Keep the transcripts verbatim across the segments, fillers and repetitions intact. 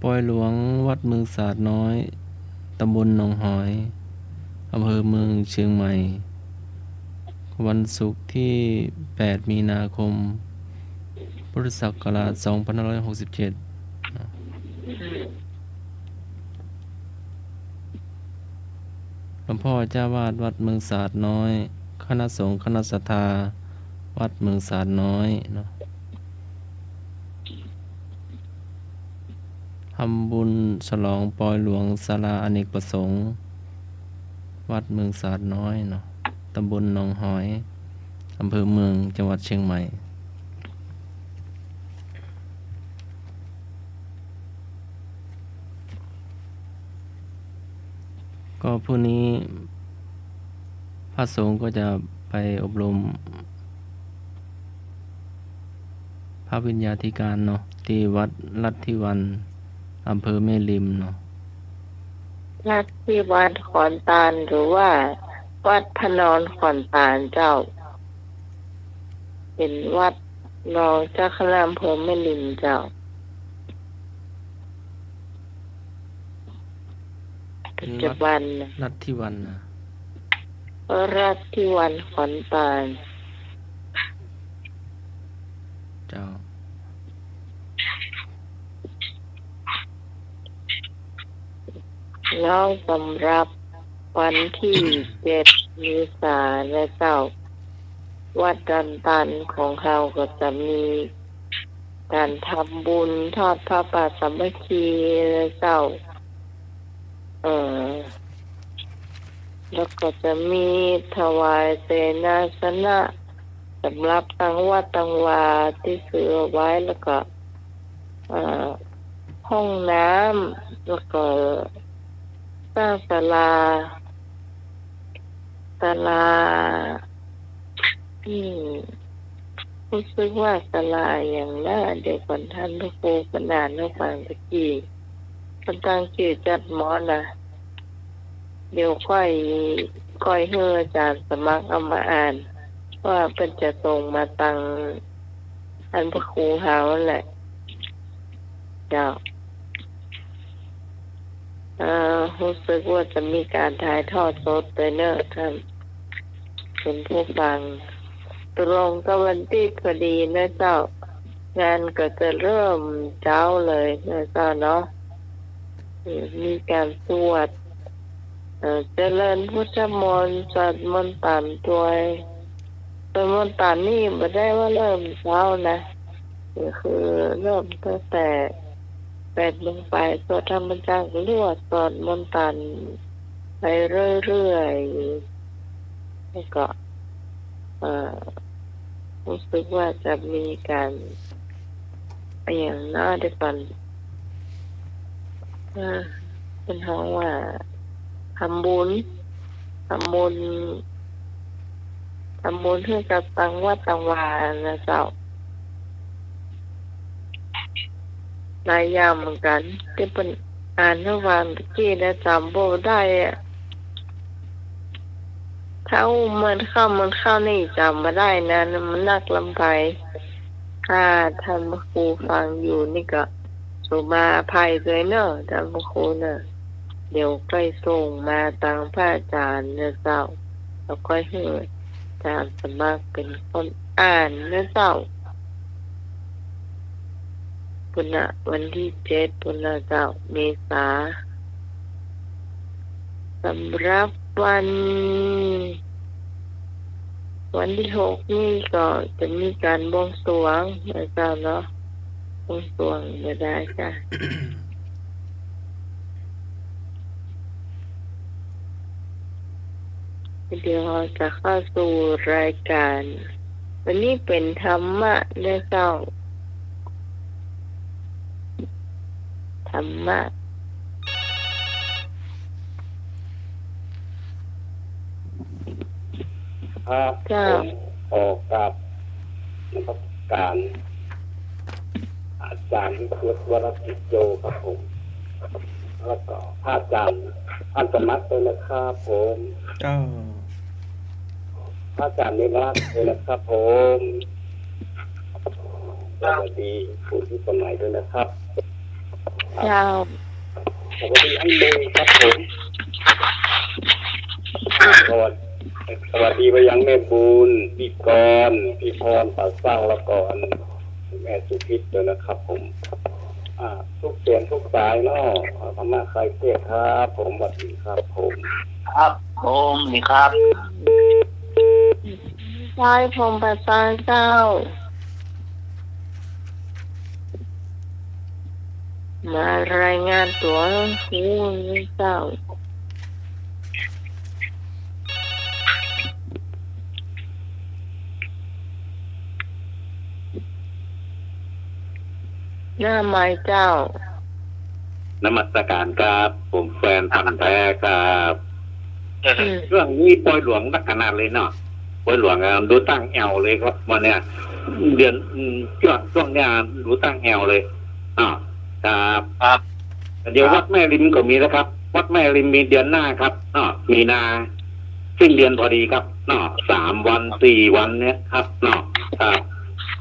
ปอยหลวงวัดเมืองสาดน้อย ตำบลหนองหอย อำเภอเมืองเชียงใหม่ วันศุกร์ที่แปดมีนาคม พุทธศักราชสองพันห้าร้อยหกสิบเจ็ด หลวงพ่อเจ้าวาดวัดเมืองสาดน้อย คณะสงฆ์คณะศรัทธาวัดเมืองสาดน้อยเนาะ ทำบุญฉลองปอยหลวงศาลาอเนกประสงค์ วัดเมืองสาดน้อยเนาะ ตำบลหนองหอย อำเภอเมือง จังหวัดเชียงใหม่ ก็พรุ่งนี้พระสงฆ์ก็จะไปอบรมพระวิญญาธิการเนาะ ที่วัดรัตน์ทิวัน อำเภอแม่ริมเนาะ รัตน์ทิวันขอนตาล หรือว่าวัดพระนอนขอนตาลเจ้า เป็นวัดรองเจ้าคณะอำเภอแม่ริมเจ้า ปัจจุบันน่ะ รัตน์ทิวันนะ รัตน์ทิวันขอนตาล เจ้า แล้วสำหรับวันที่เจ็ดเมษานะเจ้า วัดดอนตาลของเฮาก็จะมีการทำบุญทอดผ้าป่าสามัคคีนะเจ้า เอ่อ แล้วก็จะมีถวายเสนาสนะสำหรับตังวัดตังวาตี้ซื้อเอาไว้ แล้วก็ เอ่อ ห้องน้ำ แล้วก็สร้างศาลา ศาลา อืม ฮู้สึกว่าศาลาอะหยังนะ เดี๋ยวก่อน ท่านพระครูเปิ้นอ่านหื้อฟังตะกี้ เปิ้นตั้งจื้อจั๊ดหมอนะ เดี๋ยวค่อย ค่อยหื้ออาจ๋ารย์สมัครเอามาอ่าน เพราะว่าเปิ้นจะส่งมาตัง ท่านพระครูเฮาแหละ เจ้า เอ่อ ฮู้สึกว่าจะมีการถ่ายทอดสดด้วยเนอะ ท่านผู้ฟัง ตรงกับวันอาทิตย์พอดีนะเจ้า งานก็จะเริ่มเจ๊าเลยนะเจ้าเนาะ เอ่อ มีการสวด เอ่อ เจริญพุทธมนต์ สวดมนต์ตามตวย สวดมนต์ตามนี่บ่ได้ว่าเริ่มเจ๊านะ ก็คือเริ่มตั้งแต่แปดโมงไป สวดธรรมจักร หรือว่าสวดมนต์ตามไปเรื่อยๆ แล้วก็ เอ่อ ฮู้สึกว่าจะมีการ อะหยังเนาะ เดี๋ยวก่อน เอ่อ เปิ้นฮ้องว่า ทำบุญ ทำบุญ ทำบุญหื้อกับตังวัดตังวานะเจ้า หลายอย่างเหมือนกั๋น ตี้เปิ้นอ่านหื้อฟังตะกี้นะ จ๋ำบ่ได้อะ ถ้าอู้เมินเข้าเมินเข้านี่จ๋ำบ่ได้นะ มันนักล้ำไป ถ้าท่านพระครูฟังอยู่นี่ก็ สูมาอภัยตวยเนอะ ท่านพระครูเนอะ เดี๋ยวใค่ส่งมาตังพระอาจ๋ารย์เนอะเจ้า แล้วใค่หื้ออาจ๋ารย์สมัครเป๋นคนอ่านเนอะเจ้า ปู้นน่ะ วันตี้เจ็ดปู้นน่ะเจ้า เมษา สำหรับวัน วันตี้หกนี่ก็จะมีการบวงสรวงนะเจ้าเนาะ บวงสรวงบ่ได้จ้ะ เดี๋ยวเฮาจะเข้าสู่รายการ วันนี้เป๋นธรรมะนะเจ้า ธรรมะ ครับ เจ้า ผมขอกราบนมัสการอาจ๋ารย์วิสุทธิ์ วรกิจโย ครับผม แล้วก็พระอาจ๋ารย์ ท่านสมัครด้วยนะครับผม เจ้า พระอาจ๋ารย์นิรัตน์ด้วยนะครับผม สวัสดีคุณพิสมัยด้วยนะครับ เจ้า สวัสดีอ้ายเมย์ครับผม อ่า สวัส- สวัสดีไปยังแม่บุญ พี่กรณ์ พี่พร ป่าสร้าง แล้วก็อันแม่สุพิษด้วยนะครับผม อ่า ทุกเสียงทุกสายเนาะ อ่า ธรรมะคลายเครียดครับผม สวัสดีครับผม ครับผม สวัสดีครับ ชายพงษ์ประเสริฐเจ้า มารายงานตั๋วหื้อเจ้า หน้าไมค์เจ้า นมัสการครับ ผมแฟนพันธุ์แท้ครับ อืม ช่วงนี้ปอยหลวงนักขนาดเลยเนาะ ปอยหลวง อ่ะ ดูตั้งแอ่วเลยครับ วันเนี้ย เดือน อืม ช่วง ช่วงเนี้ยดูตั้งแอ่วเลย อ่า ครับ ครับ เดี๋ยว ครับ วัดแม่ริมก็มีแล้วครับ วัดแม่ริมมีเดือนหน้าครับ อ่า มีนา สิ้นเดือนพอดีครับ เนาะ สามวัน สี่วันเนี้ยครับ เนาะ ครับ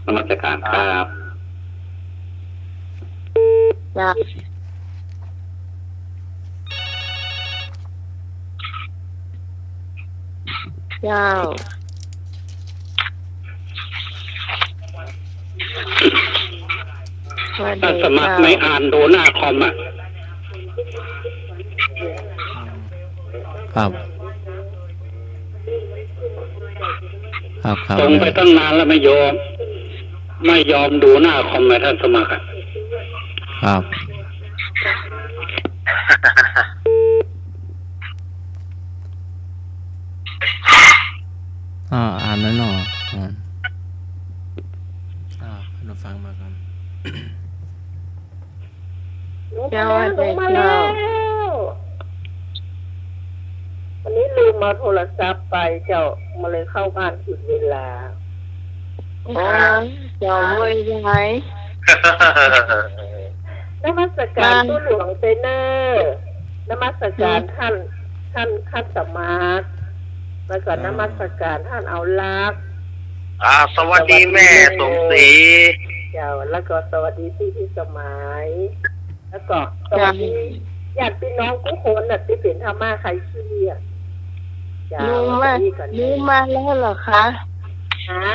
นมัสการครับ เจ้า เจ้า ท่านสมัครไม่อ่านดูหน้าคอมอะ ครับ ครับ ครับ ส่งไปตั้งนานแล้ว ไม่ยอม ไม่ยอมดูหน้าคอมเลย ท่านสมัครอะ ครับ อ่า อ่านแล้วเนาะ อ่าน อ่า เราฟังมาก่อน หนูมาแล้ว หนูมาแล้ว วันนี้ลืมเอาโทรศัพท์ไปเจ้า มาเลยเข้าบ้านผิดเวลา อ๋อ เจ้าเว้ย ยังไง นมัสการ ค่ะ ตู้หลวงเตเนอร์ นมัสการ อืม ท่าน ท่าน ท่านสมัคร แล้วก็ อ่า นมัสการท่านเอาลักษณ์ อ่า สวัสดี สวัสดี แม่สมศรี เจ้า แล้วก็สวัสดีพี่พิสมัย แล้วก็สวัสดี เจ้า ญาติพี่น้องกู้คนน่ะ ตี้เป๋นธรรมะคลายเครียด เจ้า หนูมา สวัสดีก่อน หนูมาแล้วเหรอคะ ฮะ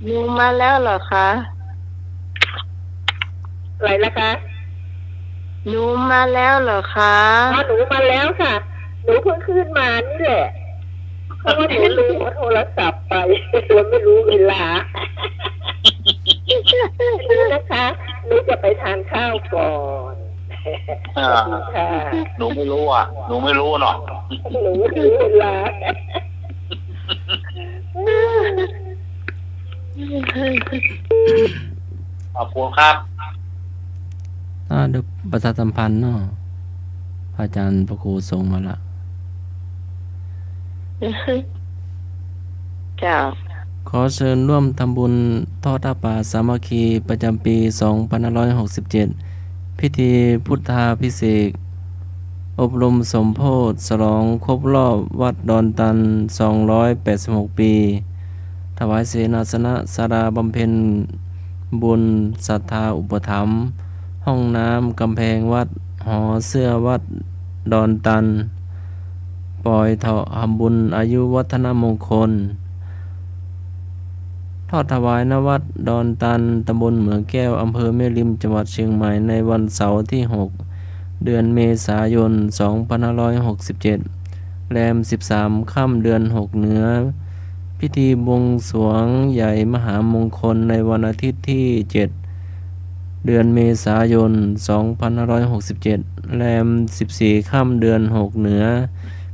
หนูมาแล้วเหรอคะ อะไรนะคะ หนูมาแล้วเหรอคะ อ๋อ หนูมาแล้วค่ะ หนูเพิ่งขึ้นมานี่แหละ เพราะว่าหนูลืมเอาโทรศัพท์ไป เลยไม่รู้เวลา นี่นะคะ หนูจะไปทานข้าวก่อน อ่า สวัสดีค่ะ หนูไม่รู้อะ หนูไม่รู้เนาะ หนูไม่รู้เวลา ขอบคุณครับ อ่า เดี๋ยวประชาสัมพันธ์เนาะ พระอาจารย์พระครูส่งมาละ เจ้า ขอเชิญร่วมทำบุญทอดผ้าป่าสามัคคีประจำปีสองพันห้าร้อยหกสิบเจ็ด พิธีพุทธาภิเษก อบรมสมโภชน์ ฉลองครบรอบวัดดอนตัน สองร้อยแปดสิบหก ปี ถวายเสนาสนะศาลาบำเพ็ญบุญ ศรัทธาอุปถัมภ์ ห้องน้ำ กำแพงวัด หอเสื้อวัดดอนตัน ปอยเถาะทำบุญอายุวัฒนมงคล ทอดถวาย ณ วัดดอนตัน ตำบลเหมืองแก้ว อำเภอแม่ริม จังหวัดเชียงใหม่ ในวันเสาร์ที่หก เดือนเมษายน สองพันห้าร้อยหกสิบเจ็ด แรมสิบสามค่ำ เดือนหกเหนือ พิธีบวงสรวงใหญ่มหามงคลในวันอาทิตย์ที่เจ็ด เดือนเมษายน สองพันห้าร้อยหกสิบเจ็ด แรมสิบสี่ค่ำ เดือนหกเหนือ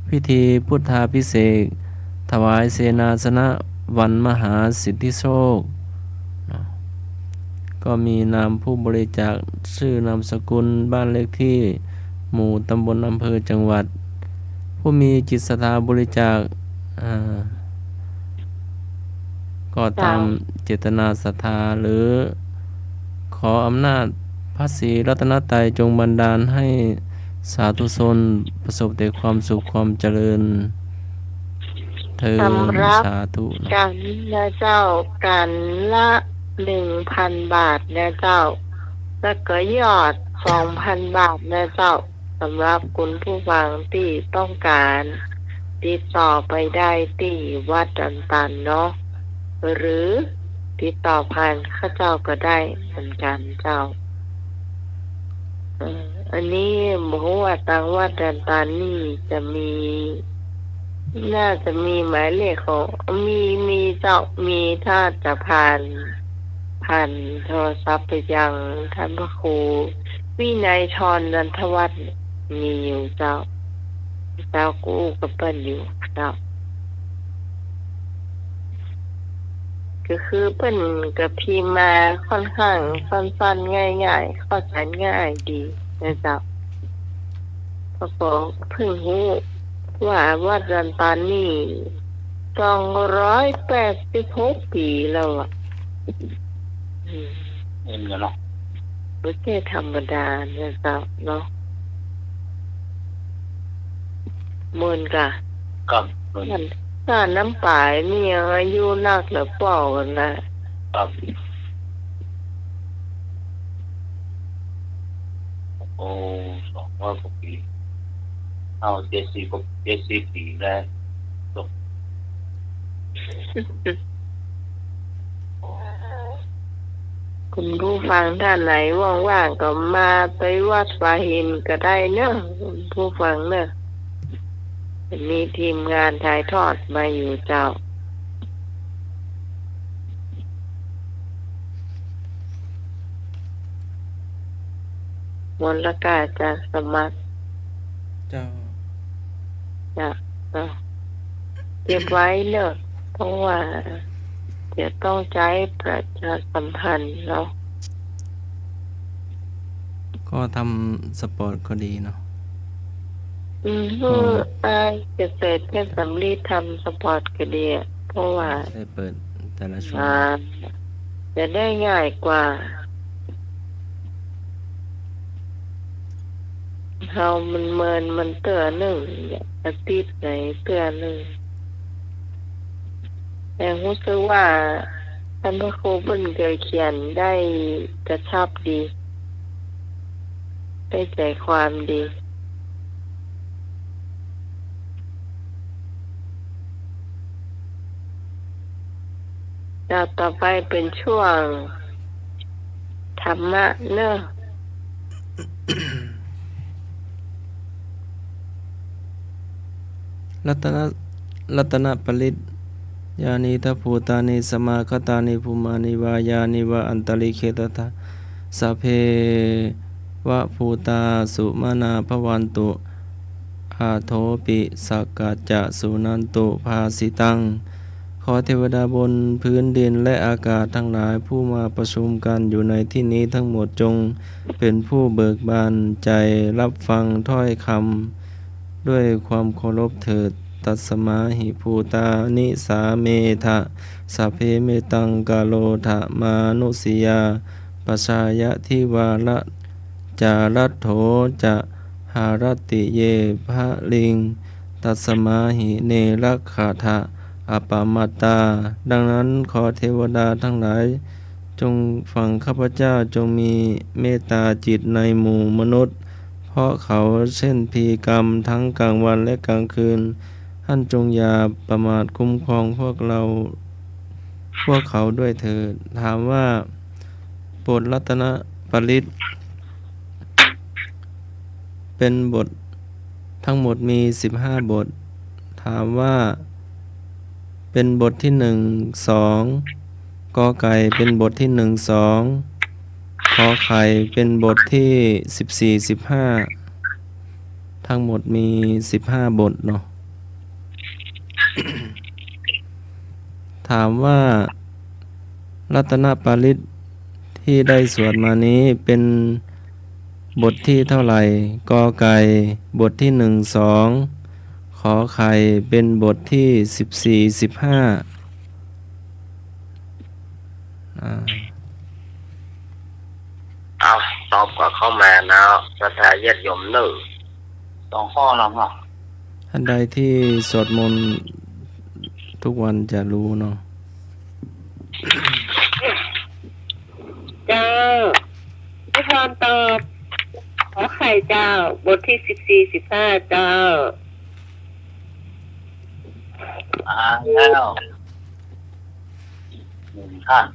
พิธีพุทธาภิเษก ถวายเสนาสนะวันมหาสิทธิโชค ก็มีนามผู้บริจาค ชื่อนามสกุล บ้านเลขที่ หมู่ ตำบล อำเภอ จังหวัด ผู้มีจิตศรัทธาบริจาค อ่า ก็ตาม เจ้า เจตนาศรัทธา หรือขออำนาจพระศรีรัตนตรัยจงบันดาลให้สาธุชนประสบแต่ความสุขความเจริญเทอญ สำหรับ สาธุ กันนะเจ้า กันละ หนึ่งพัน บาทนะเจ้า แล้วก็ยอด สองพันบาทนะเจ้า สำหรับคุณผู้ฟังตี้ต้องก๋าน ติดต่อไปได้ตี้วัดดอนตันเนาะ หรือติดต่อผ่านข้าเจ้าก็ได้เหมือนกั๋นเจ้า เอ่อ อันนี้บ่ฮู้ว่าตางวัดดอนตันนี่จะมี น่าจะมีหมายเลขของ มี มีเจ้า มี ถ้าจะผ่าน ผ่านโทรศัพท์ไปยังท่านพระครูวินัยธร นันทวัฒน์ มีอยู่เจ้า เจ้ากู้กับเปิ้นอยู่เจ้า ก็คือเปิ้นก็พิมพ์มาค่อนข้างสั้นๆ ง่ายๆ เข้าใจ๋ง่ายดีนะเจ้า ก็เพิ่งฮู้ว่าวัดดอนตันนี่ สองร้อยแปดสิบหกปี๋แล้วอะ อืม เอ็นกันเนาะ บ่ใจ้ธรรมดานะเจ้าเนาะ เมินก่า ครับ เมิน ถ้าน้ำป๋ายนี่ยังอายุนักเหลือเป้ากั๋นนะ ครับ โอ้ สองร้อยกว่าปี๋ เอา เจ็ดสิบกว่า เจ็ดสิบปี๋แล้ว คุณผู้ฟังท่านไหนว่างๆ ก็มาไปวัดป่าหินก็ได้เนอะ คุณผู้ฟังเนอะ มีทีมงานถ่ายทอดมาอยู่เจ้า หมดแล้วก่า จะสมัคร เจ้า จะ จะเก็บไว้เนอะ เพราะว่าจะต้องใจ๊ประชาสัมพันธ์เนาะ ก็ทำสปอตก็ดีเนาะ อืม ก็ เออ อ้ายเกษตรเพชรสำลีทำสปอตก็ดีอะ เพราะว่า ได้เปิดแต่ละช่วง อ่า จะได้ง่ายกว่า เฮามันเมินมันเตื้อนึ่งเนี่ย อาทิตย์ไหนเตื้อนึ่ง แต่ฮู้สึกว่าท่านพระครูเปิ้นก็เขียนได้กระชับดี ได้ใจ๋ความดี แล้วต่อไปเป๋นช่วงธรรมะเนอะ รัตนะ รัตนปริตร ยานีทะภูตานิ สมาคตานิ ภูมานิ วายานิวะ อันตริกเข ตถา สัพเพ วะ ภูตา สุมาณา ภะวันตุ อะโถ ปิ สักกัจจะ สุนันตุ ภาสิตัง ขอเทวดาบนพื้นดินและอากาศทั้งหลาย ผู้มาประชุมกันอยู่ในที่นี้ทั้งหมด จงเป็นผู้เบิกบานใจ๋รับฟังถ้อยคำ ด้วยความเคารพเถิด ตัสมาหิ ภูตานิ สาเมทะ สัพเพ เมตตัง กะโรทะ มานุสสียา ปะชายะ ทิวาระ จารัตโถ จะ หะรัตติ เย ภะลิง ตัสมาหิ เนรักขะทะ อะปะมาตตา ดังนั้นขอเทวดาทั้งหลาย จงฟังข้าพเจ้า จงมีเมตตาจิตในหมู่มนุษย์ เพราะเขาเส้นพีกรรมทั้งกลางวันและกลางคืน ท่านจงอย่าประมาทคุ้มครองพวกเรา พวกเขาด้วยเถิด ถามว่า บทรัตนปริตร เป็นบท ทั้งหมดมีสิบห้าบท ถามว่า เป็นบทที่หนึ่ง สอง กอไก่ เป็นบทที่หนึ่ง สอง ขอไข่ เป็นบทที่สิบสี่ สิบห้า ทั้งหมดมีสิบห้าบทเนาะ ถามว่า รัตนปริตรที่ได้สวดมานี้เป็นบทที่เท่าไหร่ กอไก่ บทที่หนึ่ง สอง ขอไข่ เป็นบทที่สิบสี่ สิบห้า อ่า เอา ตอบก็เข้ามานะ ศรัทธาญาติโยมเนอะ สองข้อแล้วเนาะ ท่านใดที่สวดมนต์ทุกวันจะรู้เนาะ เจ้า นิพนธ์ตอบ ขอไข่เจ้า บทที่สิบสี่ สิบห้า เจ้า มาแล้ว หนึ่งท่าน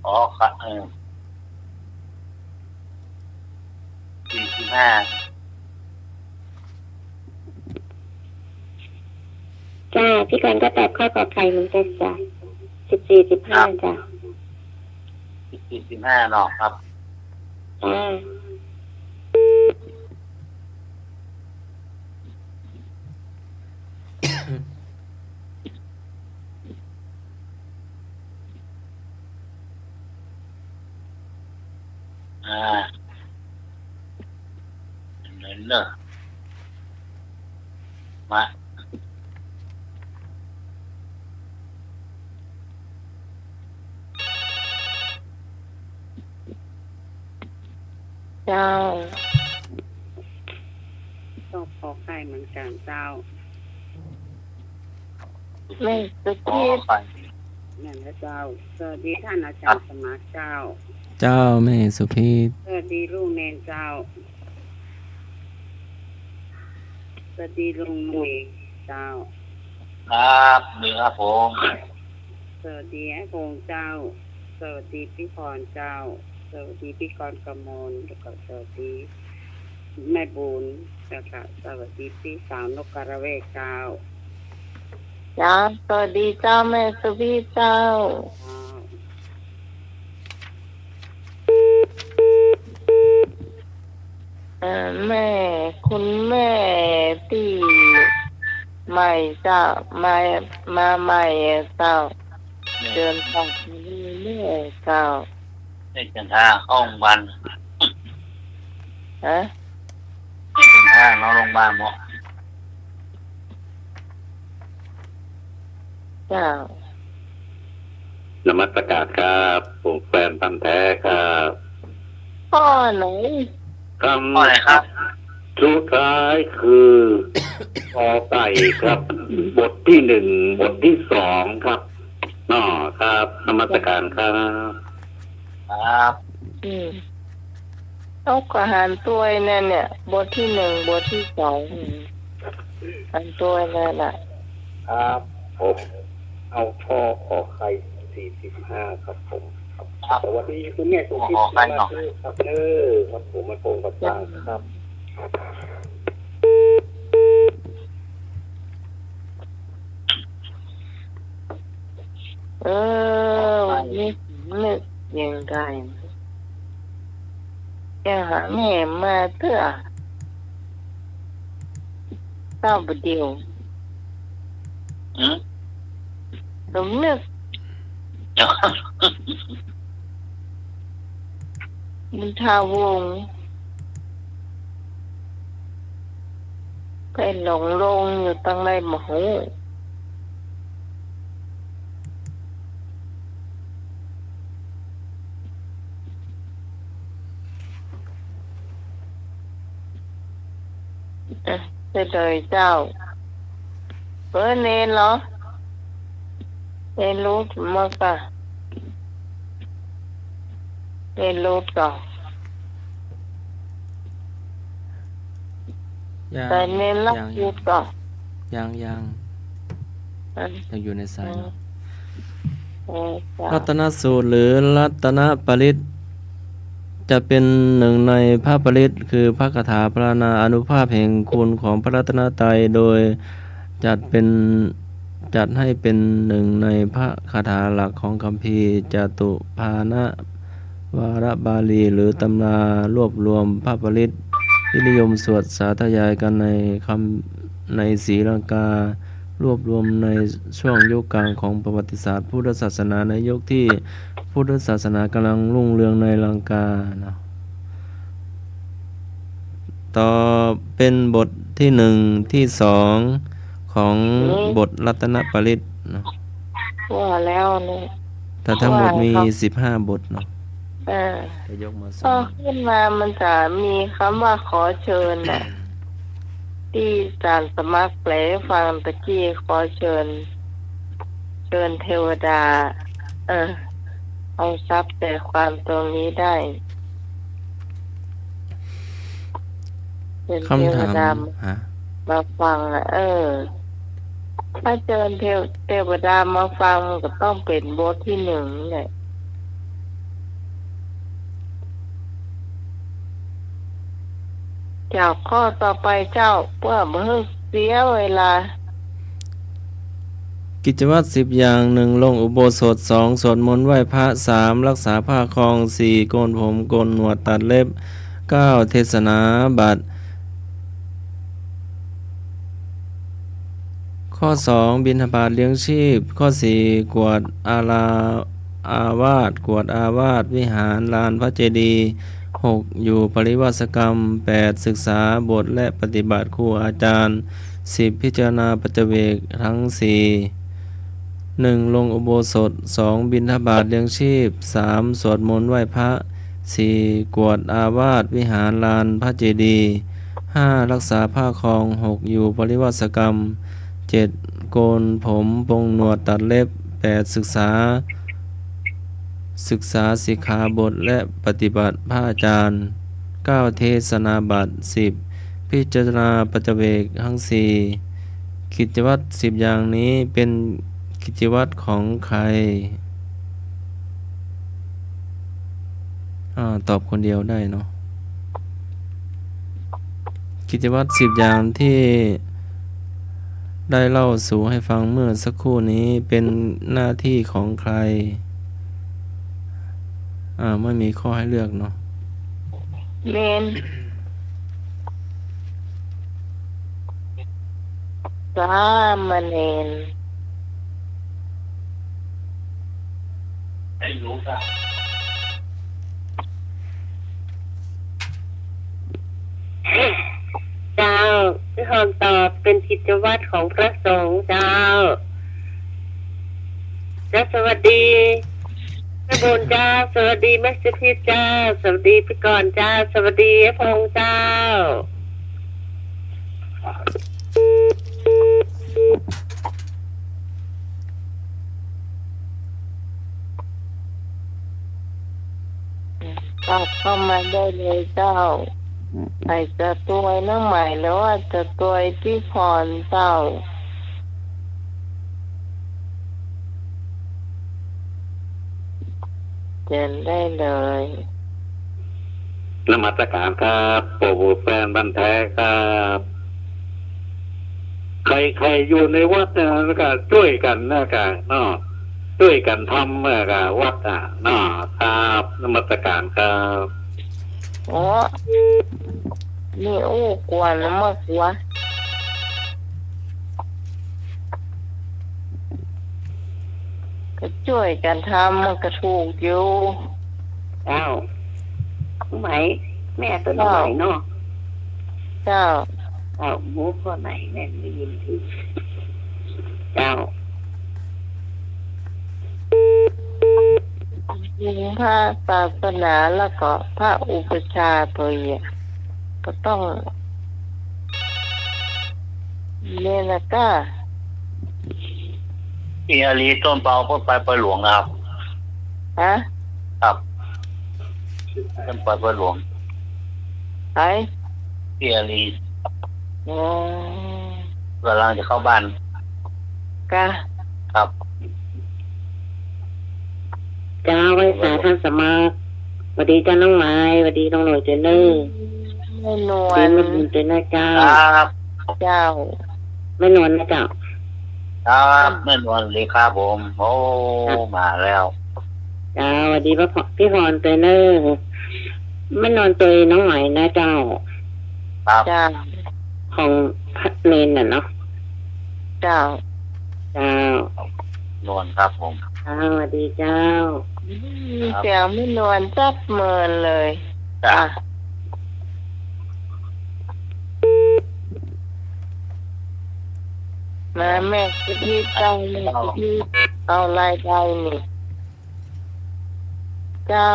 ขอไข่ เออ สี่สิบห้า จ้า พี่กรณ์ก็ตอบข้อขอไข่เหมือนกั๋นจ้า สิบสี่ สิบห้า ครับ จ้า สิบสี่ สิบห้า เนาะครับ จ้า อ่า เห็นเนาะ มา เจ้า ก็ขอไข่เหมือนกั๋นเจ้า แม่สุพีช นั่นแหละเจ้า สวัสดีท่านอาจารย์สมัครเจ้า เจ้า แม่สุพีช สวัสดีลุงเณรเจ้า สวัสดีลุงหนุ่ยเจ้า ครับ ดีครับผม สวัสดีไอ้พงษ์เจ้า สวัสดีพี่พรเจ้า สวัสดีพี่กรณ์กมล แล้วก็สวัสดีแม่บุญ แล้วก็สวัสดีพี่สาวนกกระเวกเจ้า จ้า สวัสดีเจ้า แม่สุพีชเจ้า เจ้า เอ่อ แม่ คุณแม่ตี้ใหม่เจ้า มา มาใหม่เจ้า แม่ เชิญเจ้า แม่เจ้า แม่จันทราเข้าโรงพยาบาล ฮะ แม่จันทรานอนโรงพยาบาลเนาะ เจ้า นมัสการครับ ผมแฟนพันธุ์แท้ครับ ข้อไหน คำ ข้อไหนครับ สุดท้ายคือ กอไก่ครับ บทที่หนึ่ง บทที่สองครับ อ๋อ ครับ นมัสการครับ ครับ อืม เขาก็หันตัวไอ้นั่นเนี่ย บทที่หนึ่ง บทที่สอง อืม หันตัวไอ้นั่นน่ะ ครับ ผมเอาข้อขอไข่ สี่สิบห้า ครับผม ครับ สวัสดีคุณแม่สุพิต ขอไข่เนาะ มากๆ ครับ เออ ครับผม มาตรงกับทางครับ เออ วันนี้นึกยังไง จะหาแม่มาเตื้อ เต้าบ่าเดี่ยว หืม สมนึก บุญทาวงศ์ ไปหลงลงอยู่ตังใดบ่ฮู้ เอ่อ เฉลยเจ้า เออ เณรเหรอ เณรหลุดมาก่ะ เณรหลุดก่ะ ยัง แต่เณรหลับ ยัง อยู่ก่ะ ยัง ยัง อ่ะ ยังอยู่ในสายเนาะ อืม เออ จ้ะ รัตนสูตรหรือรัตนปริตร จะเป็นหนึ่งในพระปริตร คือพระคาถาพรรณนาอานุภาพแห่งคุณของพระรัตนตรัย โดยจัดเป็น จัดให้เป็นหนึ่งในพระคาถาหลักของคัมภีร์จตุปาณวารบาลี หรือตำรารวบรวมพระปริตรที่นิยมสวดสาธยายกันในคำ ในศรีลังกา รวบรวมในช่วงยุคกลางของประวัติศาสตร์พุทธศาสนา ในยุคที่พุทธศาสนากำลังรุ่งเรืองในลังกาเนาะ ต่อเป็นบทที่หนึ่ง ที่สอง ของ อืม บทรัตนปริตรเนาะ ว่าแล้วเนี่ย แต่ทั้งหมดมี ว่าเขา สิบห้า บทเนาะ เออ จะยกมาสอง พอขึ้นมามันจะมีคำว่าขอเชิญน่ะ ตี้อาจ๋ารย์สมัครแปลฟังตะกี้ ขอเชิญ เชิญเทวดา เออ เอาซับใจความตรงนี้ได้ เชิญเทวดา คำถาม ฮะ มาฟังอะ เออ ถ้าเชิญเทว- เทวดามาฟังมันก็ต้องเป๋นบทตี้หนึ่งแหละ เจ้า ข้อต่อไปเจ้า เปื้อบ่หื้อเสียเวลา กิจวัตรสิบอย่าง หนึ่ง ลงอุโบสถ สอง สวดมนต์ไหว้พระ สาม รักษาผ้าครอง สี่ โกนผม โกนหนวด ตัดเล็บ เก้า เทศนาบัตร ข้อสอง บิณฑบาตเลี้ยงชีพ ข้อสี่ กวาดอาลา- อาวาส กวาดอาวาส วิหาร ลานพระเจดีย์ หก อยู่ปริวาสกรรม แปด ศึกษาบทและปฏิบัติครูอาจารย์ สิบ พิจารณาปัจจเวกทั้งสี่ หนึ่ง ลงอุโบสถ สอง บิณฑบาตเลี้ยงชีพ สาม สวดมนต์ไหว้พระ สี่ กวาดอาวาส วิหาร ลานพระเจดีย์ ห้า รักษาผ้าครอง หก อยู่ปริวาสกรรม เจ็ด โกนผม โกนหนวด ตัดเล็บ แปด ศึกษา ศึกษาสิกขาบทและปฏิบัติพระอาจารย์ เก้า เทศนาบัตร สิบ พิจารณาปัจจเวกทั้งสี่ กิจวัตรสิบอย่างนี้เป็นกิจวัตรของใคร อ่า ตอบคนเดียวได้เนาะ กิจวัตรสิบอย่างที่ได้เล่าสู่ให้ฟังเมื่อสักครู่นี้เป็นหน้าที่ของใคร อ่า ไม่มีข้อให้เลือกเนาะ แม่น สามเณร เจ้า พี่ฮอนตอบเป็นกิจวัตรของพระสงฆ์เจ้า เจ้า สวัสดีแม่บุญเจ้า สวัสดีแม่สุทิพย์เจ้า สวัสดีพี่กรณ์เจ้า สวัสดีไอ้พงษ์เจ้า กลับเข้ามาได้เลยเจ้า ไอ้จะตวยน้องใหม่หรือว่าจะตวยพี่พรเจ้า เชิญได้เลย นมัสการครับ ปู่บุญแฟนบ้านแท้ครับ ใครๆ อยู่ในวัดนะ แล้วก็ช่วยกันนะกะเนาะ ช่วยกันทำนะกะวัดอ่ะเนาะ ครับ นมัสการครับ โอ้ นี่อู้กวนมากกว่า ก็ช่วยกันทำมันก็ถูกอยู่ เจ้า ไหม แม่ตัวน้องไหมเนาะ เจ้า เจ้า หมู่ข้อไหนแม่ได้ยินถือ เจ้า จริงพระศาสนาแล้วก็พระอุปัชฌาย์ตัวเองก็ต้อง เนี่ยนะก้า พี่อาลีต้นเปาเปิ้นไปปอยหลวงนะครับ ฮะ ครับ เปิ้นไปปอยหลวง ใคร พี่อาลี อ๋อ ก๋ำลังจะเข้าบ้าน กะ ครับ เจ้า ไหว้สาท่านสมัคร หวัดดีเจ้าน้องไหม หวัดดีน้องหน่วยเตยเน่อ แม่นวล หวัดดีแม่นวลเตยเน่อเจ้า ครับ เจ้า แม่นวลนะเจ้า ครับ แม่นวลเลยครับผม โอ้ ครับ มาแล้ว เจ้า หวัดดีป้าพร พี่พรเตยเน่อ แม่นวลเตยน้องไหมนะเจ้า ครับ เจ้า ของพระเนนน่ะเนาะ เจ้า เจ้า นวลครับผม เจ้า สวัสดีเจ้า อืม ครับ เสียงแม่นวลจับเมินเลย จ้ะ อ่ะ มาแม่สุทิพย์ แม่สุทิพย์ เอารายได้นี่ เจ้า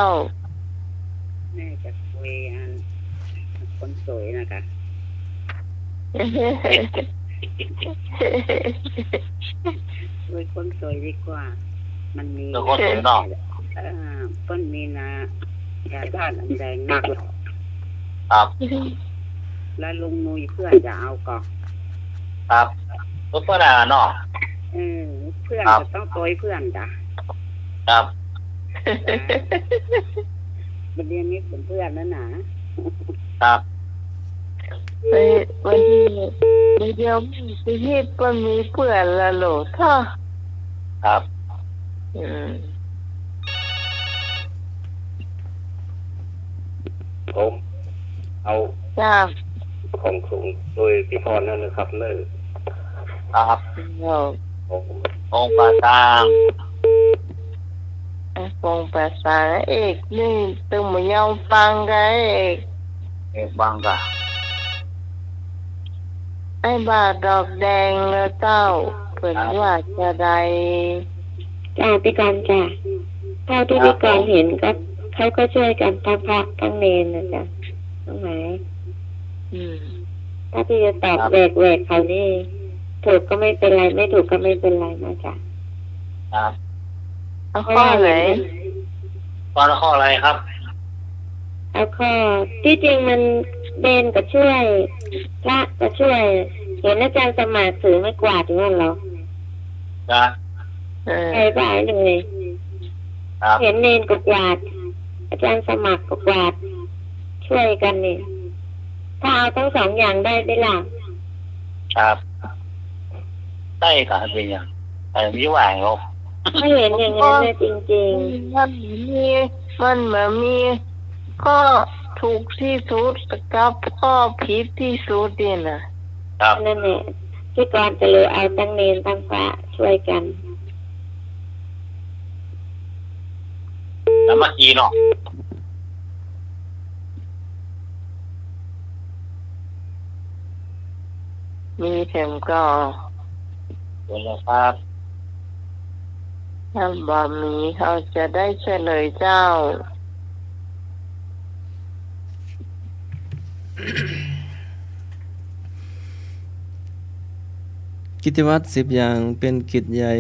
แม่จะคุยอันคนสวยนะคะ คุยคนสวยดีกว่า มันมี เออ คนสวยเนาะ เออ เปิ้นมีนะ ยาด้านอันแดงนัก ครับ แล้วลุงนุยเพื่อนจะเอาก่อ ครับ เปื้อน เปื้อนอะเนาะ เออ เปื้อน ครับ ก็ต้องตวยเปื้อนจ้ะ ครับ บัดเดี๋ยวนี้เปื้อนๆ แล้วนะ ครับ เอ้ย วันนี้ เดี๋ยวๆ มีชีวิตก็มีเปื้อนละโหลดเถาะ ครับ อืม ผมเอา จ้า ของคุณโดยพี่พรนั่นนะครับ เนอะ ครับ ครับ ผม องค์ป่าซาง เอ้ย องค์ป่าซาง เอกนี่ตึงบ่ยอมฟังกะเอก เอกฟังกะ ไอ้บาทดอกแดงเน่อเจ้า เปิ้น ครับ ว่าจะใด จ้ะ พี่กรณ์จ้ะ เท่าที่ ครับ พี่กรณ์ ผม เห็นก็ เขาก็ช่วยกันทั้งพระทั้งเณรนะจ๊ะ น้องหมาย อืม ถ้าพี่จะตอบ ครับ แหวกๆ เขานี่ ถูกก็ไม่เป็นไร ไม่ถูกก็ไม่เป็นไรนะจ๊ะ ครับ เอาข้อไหน เพราะว่าเห็น ตอนข้ออะไรครับ เอาข้อ ที่จริงมันเณรก็ช่วย พระก็ช่วย เห็นอาจารย์สมัครถือไม้กวาดอยู่นั่นเหรอ ครับ เออ ใช่ป่ะไอ้หนุ่ย ครับ เห็นเณรก็กวาด อาจารย์สมัครก็กวาด ช่วยกันนี่ ถ้าเอาทั้งสองอย่างได้ไหมล่ะ ครับ ได้ครับ เป็นอย่าง แต่มีว่าไงครับ ก็เห็นอย่างนั้นนะจริงๆ มันมี มันบ่มีข้อถูกที่สุดกับข้อผิดที่สุดนี่นะ ครับ นั่นแหละ พี่กรณ์ก็เลยเอาทั้งเณรทั้งพระช่วยกัน สามัคคีเนาะ มีเถิงก่อ เชิญเลยครับ ถ้าบ่มีเขาจะได้เฉลยเจ้า กิจวัตรสิบอย่างเป็นกิจใหญ่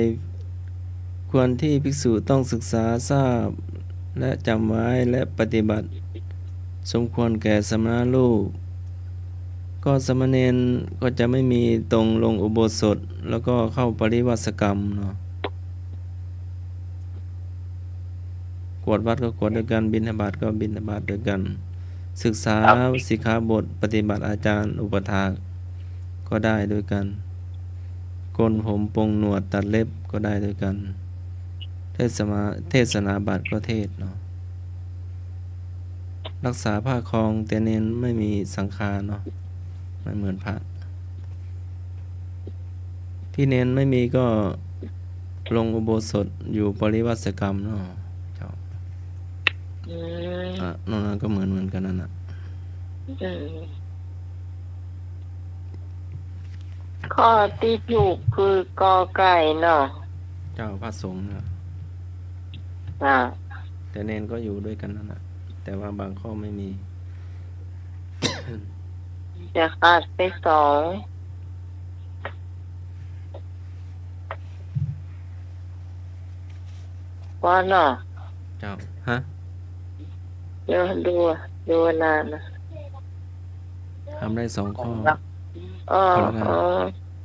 ควรที่ภิกษุต้องศึกษาทราบ และจำไว้ และปฏิบัติ สมควรแก่สมณรูป ก็สามเณรก็จะไม่มีตรงลงอุโบสถ แล้วก็เข้าปริวาสกรรมเนาะ กวาดวัดก็กวาดด้วยกัน บิณฑบาตก็บิณฑบาตด้วยกัน ศึกษา ครับ สิกขาบท ปฏิบัติอาจารย์อุปัฏฐากก็ได้ด้วยกัน โกนผมปลงหนวดตัดเล็บก็ได้ด้วยกัน เทศนา เทศนาบัตรก็เทศน์เนาะ รักษาผ้าครอง แต่เณรไม่มีสังฆาเนาะ ไม่เหมือนพระ ที่เณรไม่มีก็ลงอุโบสถอยู่ปริวาสกรรมเนาะ เจ้า อืม อ่ะ นอกนั้นก็เหมือนเหมือนกันนั่นน่ะ อืม ข้อตี้ถูกคือกอไก่เนาะ เจ้า พระสงฆ์น่ะ อ่า แต่เณรก็อยู่ด้วยกันนั่นน่ะ แต่ว่าบางข้อไม่มี จะขาดไปสอง ว่าเนาะ เจ้า ฮะ เดี๋ยวดู ดูเวลานะ ทำได้สองข้อ อ๋อ คนละ อ๋อ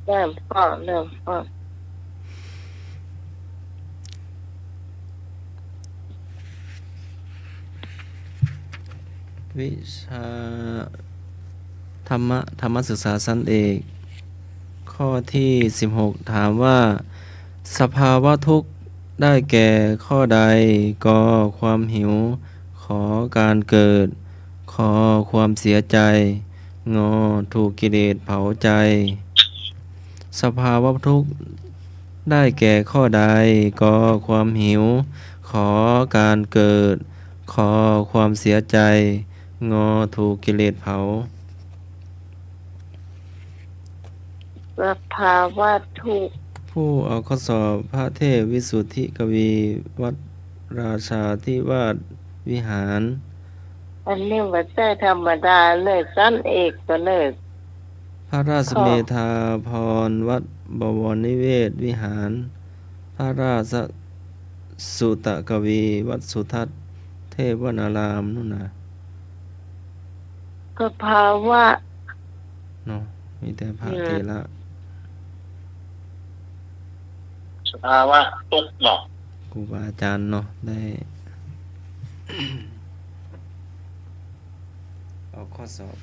เริ่มข้อ เริ่มข้อ วิชาธรรมะ ธรรมศึกษาชั้นเอก ข้อที่สิบหก ถามว่า สภาวะทุกข์ได้แก่ข้อใด ก ความหิว ข การเกิด ข ความเสียใจ ง ถูกกิเลสเผาใจ สภาวะทุกข์ได้แก่ข้อใด ก ความหิว ข การเกิด ข ความเสียใจ ง ถูกกิเลสเผา สภาวะทุกข์ ผู้เอาข้อสอบพระเทพวิสุทธิกวี วัดราชาธิวาสวิหาร อันนี้บ่ใจ้ธรรมดาเลย ชั้นเอกก็เลย พระราชเมธาภรณ์ วัดบวรนิเวศวิหาร พระราชสุตกวี วัดสุทัศน์เทพวนารามนู่นนะ สภาวะ เนาะ มีแต่พระ อืม เถระ สภาวะทุกข์เนาะ ครูบาอาจารย์เนาะ ได้ ออกข้อสอบ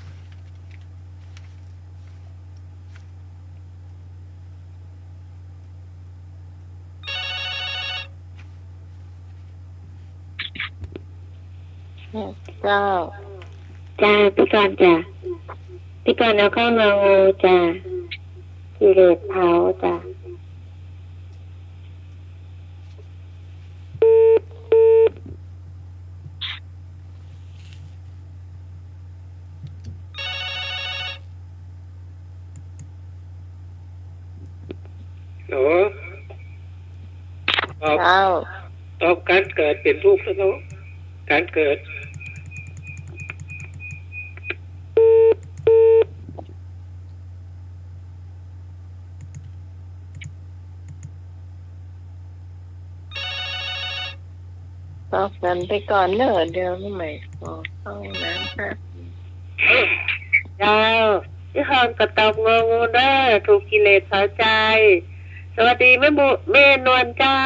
เจ้า จ้า พี่กรณ์จ้ะ พี่กรณ์เอาเข้างองูจ้ะ กิเลสเผาจ้ะ โอ้ ตอบ เจ้า ตอบก๋านเกิดเป๋นทุกข์ซะเนาะ ก๋านเกิด ตอบกั๋นไปก่อนเน่อ เดี๋ยวใหม่ขอเข้าห้องน้ำแป๊บ เจ้า พี่กรณ์ก็ตอบงองูเน่อ ถูกกิเลสเผาใจ สวัสดีแม่บุ แม่นวลเจ้า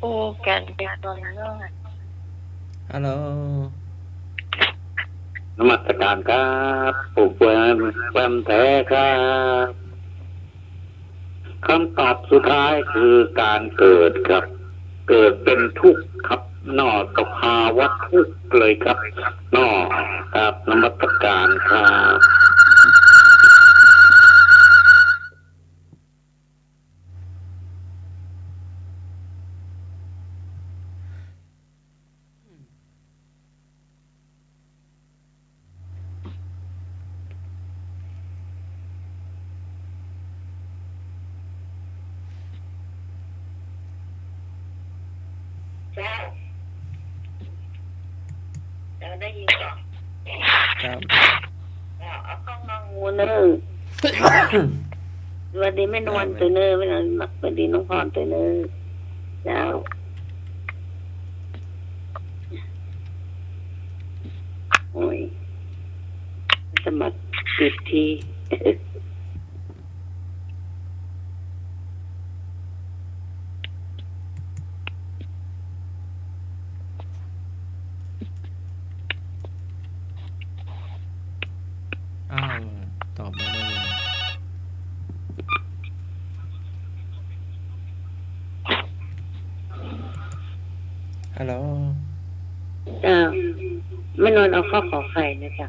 โอ้ แก่นเป็นตัวเลือก ฮัลโหล นมัสการครับ ผู้ป่วยแฟมแท้ครับ คำตอบสุดท้ายคือก๋านเกิดครับ เกิดเป๋นทุกข์ครับ เนาะ สภาวะทุกข์เลยครับ เนาะ ครับ นมัสการครับ เจ้า เจ้าได้ยินก่อ ครับ เอาเข้างองูเน่อ สวัสดีแม่นวล เจ้า ตวยเน่อ แม่นวล สวัสดีน้องพรตวยเน่อ เจ้า โอ้ย สมัครติดที อ้าว ตอบไม่ได้เลย ฮัลโหล เจ้า แม่นวลเอาข้อขอไข่นะเจ้า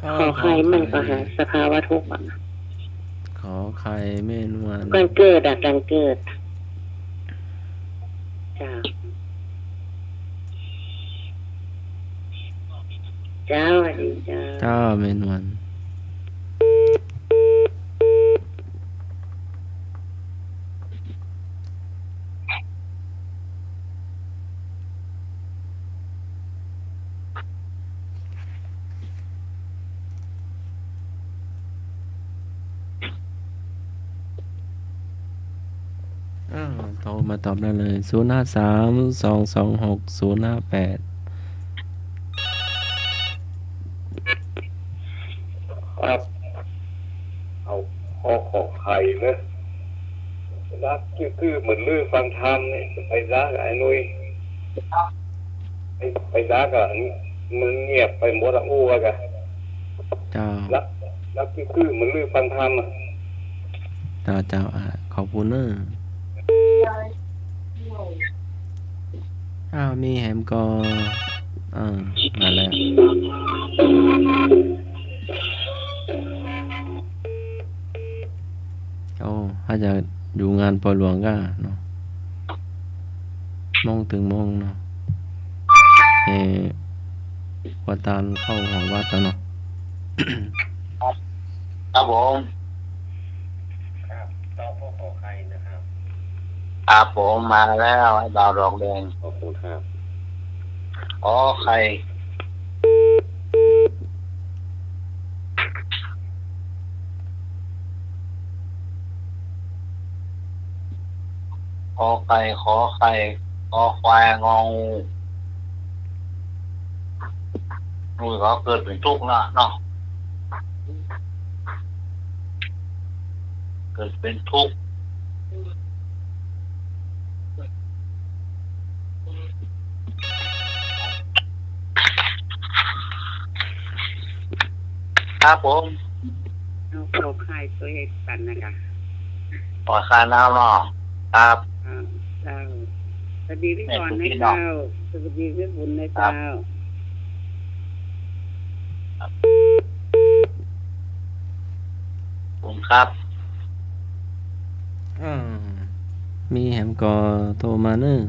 ข้อ ขอไข่ ขอไข่ มันก็หาสภาวะทุกข์อะ ขอไข่แม่นวล ก๋านเกิดอะ ก๋านเกิด เจ้า เจ้า สวัสดีเจ้า เจ้าแม่นวล อ้าว โทรมาตอบได้เลย ศูนย์ห้าสาม สองสองหก ศูนย์ห้าแปด ครับ เอาข้อขอไข่เนอะ ซักจื้อๆ เหมือนลือฟังธรรมนี่ ไปซักไอ้นุ้ย ไป ไปซักอะ มันเงียบไปหมดอะ อู้ว่าจะ เจ้า ซัก ซักจื้อๆ เหมือนลือฟังธรรมอะ เจ้า เจ้า อ่ะ ขอบคุณเนอะ อ้าว มีแหมก่อ อ่า มาแล้ว โอ้ ถ้าจะอยู่งานปอยหลวงก็เนาะ โมงเถิงโมงเนาะ เอ่อ ว่าตานเข้าหอวัดแล้วเนาะ ครับ ครับผม ครับ ตอบข้อขอไข่นะครับ ครับผม มาแล้ว ไอ้บ่าวดอกแดง ขอบคุณครับ ขอไข่ ขอไข่ ขอไข่ คอควาย งองู งูก็เกิดเป๋นทุกข์ละเนาะ เกิดเป๋นทุกข์ ครับผม เอา ขอไข่ตัวใหญ่สันนะคะ ขอไข่น้ำเนาะ ครับ อ่า เจ้า สวัสดีพี่ แม่ พรนะ สุธินเนาะ เจ้า สวัสดีพี่บุญนะ ครับ เจ้า ครับ ขอบคุณครับ อ่า มีแหมก่อโทรมาเนอะ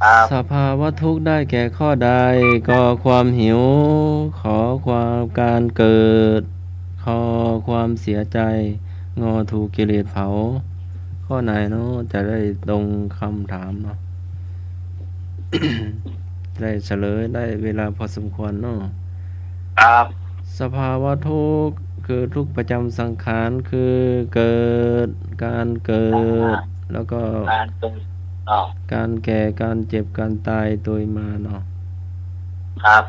ครับ สภาวะทุกข์ได้แก่ข้อใด กอความหิว ขอความการเกิด คอความเสียใจ งอถูกกิเลสเผา ข้อไหนเนาะ จะได้ตรงคำถามเนาะ ได้เฉลย ได้เวลาพอสมควรเนาะ ครับ สภาวะทุกข์คือทุกข์ประจำสังขาร คือเกิด การเกิด อ่า แล้วก็ การเกิด เนาะ การแก่ การเจ็บ การตาย โตยมาเนาะ ครับ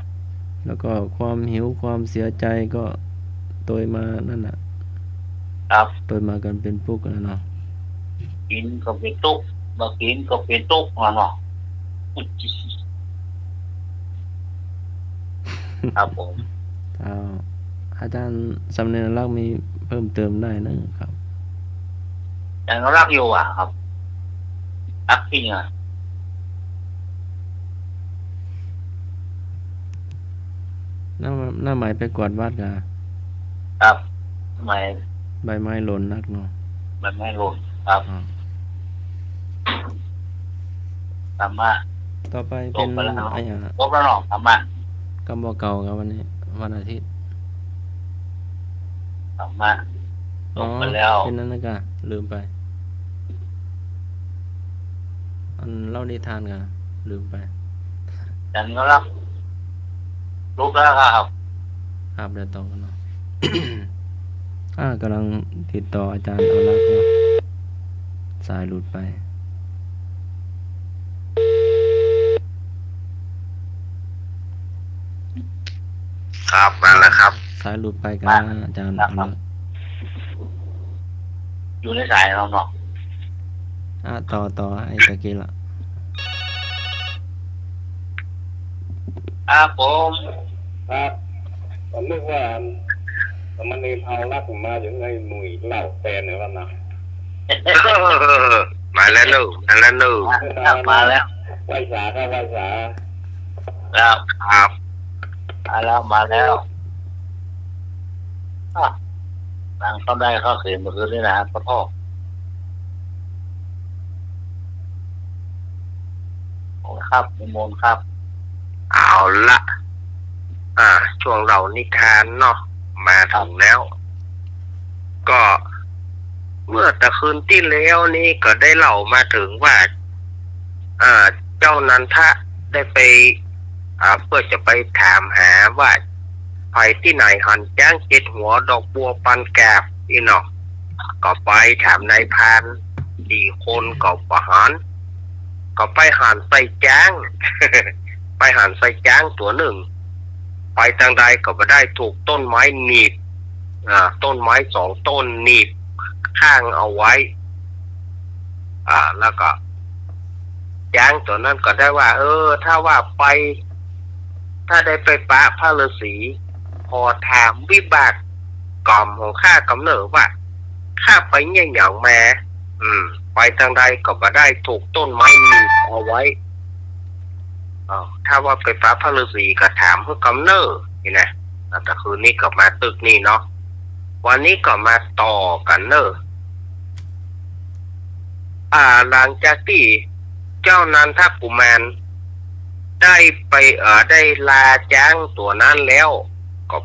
แล้วก็ความหิว ความเสียใจก็โตยมานั่นน่ะ ครับ โตยมากั๋นเป๋นปุ๊กนะเนาะ กิ๋นก็เป๋นตุ๊ก บ่กิ๋นก็เป๋นตุ๊กนะเนาะ ครับผม เจ้า อาจ๋ารย์สำเนียงรักมีเพิ่มเติมได้นะครับ ยังรักอยู่อะครับ รักจริงอะ น้า น้าไหมไปกวาดวัดกา ครับ ไหม ใบไม้หล่นนักเนาะ ใบไม้หล่น ครับ อ่า ธรรมะ ต่อไปเป๋น จบไปแล้วเนาะ อะหยัง จบแล้วเนาะ ธรรมะ กำบ่าเก่าครับ วันนี้ วันอาทิตย์ ธรรมะ อ๋อ จบไปแล้ว เป๋นอันนั้นกา ลืมไป อันเล่านิทานกา ลืมไป ฉันก็รับ ลุกแล้วครับ ครับ เดี๋ยวต่อกั๋นเนาะ อ่า ก่ำลังติดต่ออาจ๋ารย์เอาละครับ สายหลุดไป ครับ มาแล้วครับ สายหลุดไปกา มา อาจ๋ารย์ ครับ เอาละ อยู่ในสายเราเนาะ อ่ะ ต่อ ต่อ ไอ้ตะกี้ละ ครับผม ครับ ผมนึกว่าสามเณรเผารักมาอยู่ในหนุ่ยเหล้าแฟนเนี่ยแล้วนะ มาแล้วเนอะ มาแล้วเนอะ มาแล้ว ไหว้สาครับ ไหว้สา ครับ ครับ มาแล้ว มาแล้ว อ่ะ นั่งเข้าได้เข้าเข็มเมื่อคืนนี้นะ ขอโทษ ครับ นิมนต์ครับ เอาละ อ่า ช่วงเล่านิทานเนาะ มาเถิงแล้ว ครับ ก็เมื่อตะคืนตี้แล้วนี้ก็ได้เล่ามาเถิงว่า อ่า เจ้านันทะได้ไป อ่า เพื่อจะไปถามหาว่า ใผตี้ไหนหันจ๊างเจ็ดหัวดอกบัวปันกาบอี้เนาะ ก็ไปถามนายพรานสี่คนก็บ่หัน ก็ไปหันใส่จ๊าง ไปหันใส่จ๊างตั๋วนึ่ง ไปตางใดก็บ่ได้ ถูกต้นไม้หนีบ อ่า ต้นไม้สองต้นหนีบข้างเอาไว้ อ่า แล้วก็จ๊างตั๋วนั้นก็ได้ว่า เออ ถ้าว่าไป ถ้าได้ไปปะพระฤาษี ขอถามวิบากกรรมของข้ากำเนิดว่า ข้าไปเยียะหยังมา อืม ไปตางใดก็บ่ได้ ถูกต้นไม้หนีบเอาไว้ อ้าว ถ้าว่าไปปะพระฤาษีก็ถามหื้อกำเนิดนี่นะ แล้วตะคืนนี้ก็มาตึกนี่เนาะ วันนี้ก็มาต่อกั๋นเนอะ อ่า หลังจากตี้เจ้านันทกุมารได้ไป เอ่อ ได้ลาจ๊างตั๋วนั้นแล้ว ก็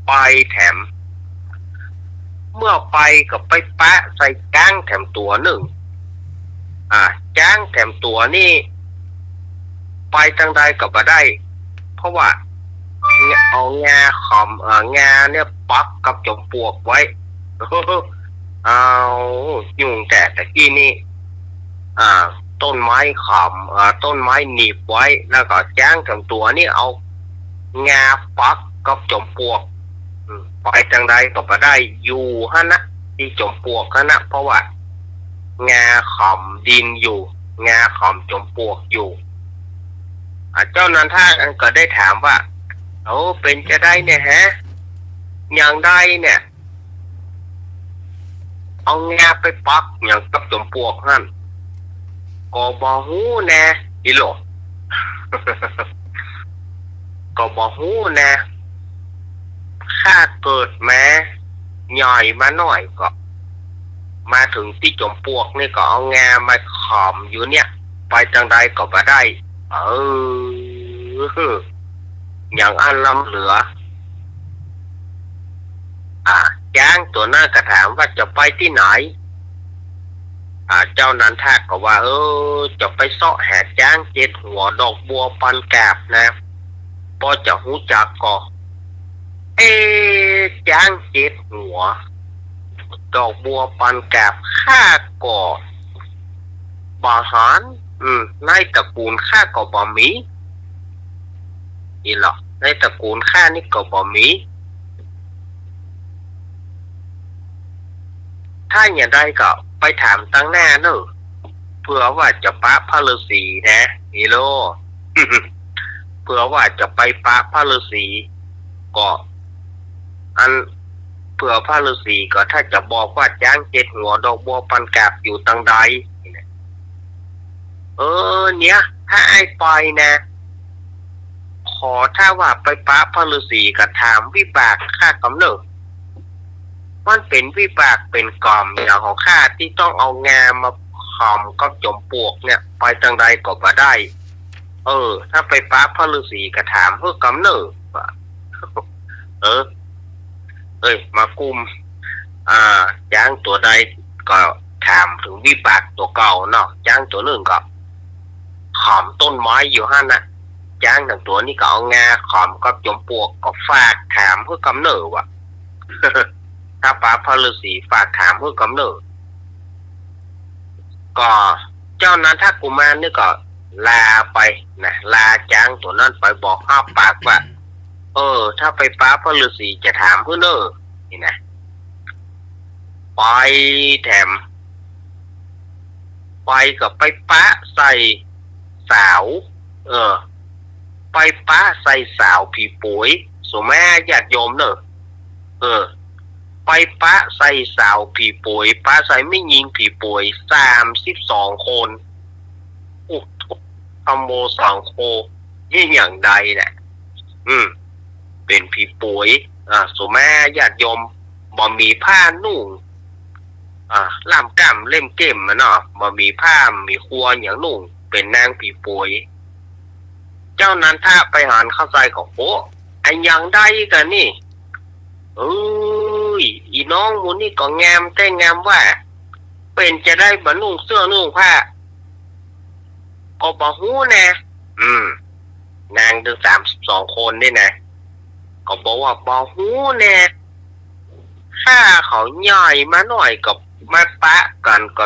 ไปแถม เมื่อไปก็ไปปะใส่จ๊างแถมตั๋วนึ่ง อ่า จ๊างแถมตั๋วนี่ ไปตางใดก็บ่ได้ เพราะว่า เอางาขำ เอ่อ งาเนี่ยปักกับจอมปลวกไว้ เอา ยุ่งแต๊ ตะกี้นี่ อ่า ต้นไม้ขำ อ่า ต้นไม้หนีบไว้ แล้วก็จ๊างแถมตั๋วนี่เอางาปักกับจอมปลวก อืม ไปตางใดก็บ่ได้ อยู่หั้นนะ ตี้จอมปลวกหั้นนะ เพราะว่า งาขำดินอยู่ งาขำจอมปลวกอยู่ อ่า เจ้านันทะก็ได้ถามว่า โอ้ เป๋นจาใดเนี่ยฮะ หยังใดเนี่ย เอางาไปปักหยังกับจอมปลวกหั้น ก็บ่ฮู้แน่ อีหลอ ก็บ่ฮู้แน่ ข้าเกิดมา ใหญ่มาน้อยก็ มาเถิงตี้จอมปลวกนี่ก็เอางามาขำอยู่เนี่ย ไปตางใดก็บ่ได้ เออ อย่างอั้นล้ำเหลือ อ่า จ๊างตั๋วนั้นก็ถามว่าจะไปตี้ไหน อ่า เจ้านันทะก็ว่า เออ จะไปเซาะหาจ๊างเจ็ดหัว ดอกบัวปันกาบนะ ปอจะฮู้จักก่อ เอ๊ะ จ๊างเจ็ดหัว ดอกบัวปันกาบ ข้าก็บ่หัน อืม ในตระกูลข้าก็บ่มี อีหลอ ในตระกูลข้านี่ก็บ่มี ถ้าอย่างใดก็ไปถามตางหน้าเน่อ เผื่อว่าจะปะพระฤาษีนะ อีหลอ เผื่อว่าจะไปปะพระฤาษี ก็ อัน เผื่อพระฤาษีก็ถ้าจะบอกว่าจ๊างเจ็ดหัว ดอกบัวปันกาบอยู่ตางใด เออ เนี่ย ถ้าอ้ายไปนะ ขอถ้าว่าไปปะพระฤาษีก็ถามวิบากข้ากำเนิด มันเป๋นวิบากเป๋นกรรมอย่างของข้าตี้ต้องเอางามาขำกับจอมปลวกเนี่ย ไปตางใดก็บ่ได้ เออ ถ้าไปปะพระฤาษีก็ถามหื้อกำเนิดว่า เออ เอ้ย มากุม อ่า จ๊างตั๋วใดก็ถามเถิงวิบากตั๋วเก่าเนาะ จ๊างตั๋วนึ่งก็ขำต้นไม้อยู่หั้นนะ จ๊างตังตั๋วนี้ก็เอางาขำกับจอมปลวกก็ฝากถามหื้อกำเนิดว่า ถ้าปะพระฤาษีฝากถามหื้อกำเนิด ก็เจ้านันทกุมารนี่ก็ลาไปนะ ลาจ๊างตั๋วนั้นไปบอกฮับปากว่า เออ ถ้าไปปะพระฤาษีจะถามหื้อเน่อ นี่นะ ไปแถม ไปก็ไปปะใส่สาว เออ ไปปะใส่สาวผีป๋วย สุแม่ญาติโยมเน่อ เออ ไปปะใส่สาวผีป๋วย ปะใส่แม่ญิงผีป๋วย สามสิบสองคน โอ้โห ธัมโมสังโฆ นี่อย่างใดเนี่ย อืม เป๋นผีป๋วย อ่า สุแม่ญาติโยม บ่มีผ้านุ่ง อ่า ล่ำก้ำเล่มเก้มอะเนาะ บ่มีผ้า มีครัวอย่างนุ่ง เป๋นนางผีป๋วย เจ้านันทะไปหันเข้าใส่ก็ โห อันอย่างใดกั๋นนี่ เอ้ย อีน้องหมู่นี่ก็งามแต๊งามว่า เป๋นจาใดบ่นุ่งเสื้อนุ่งผ้า ก็บ่ฮู้แน่ อืม นางตึงสามสิบสองคนนี่นะ ก็บอกว่าบ่ฮู้แน่ ข้าเขาใหญ่มาน้อยก็มาปะกั๋นก็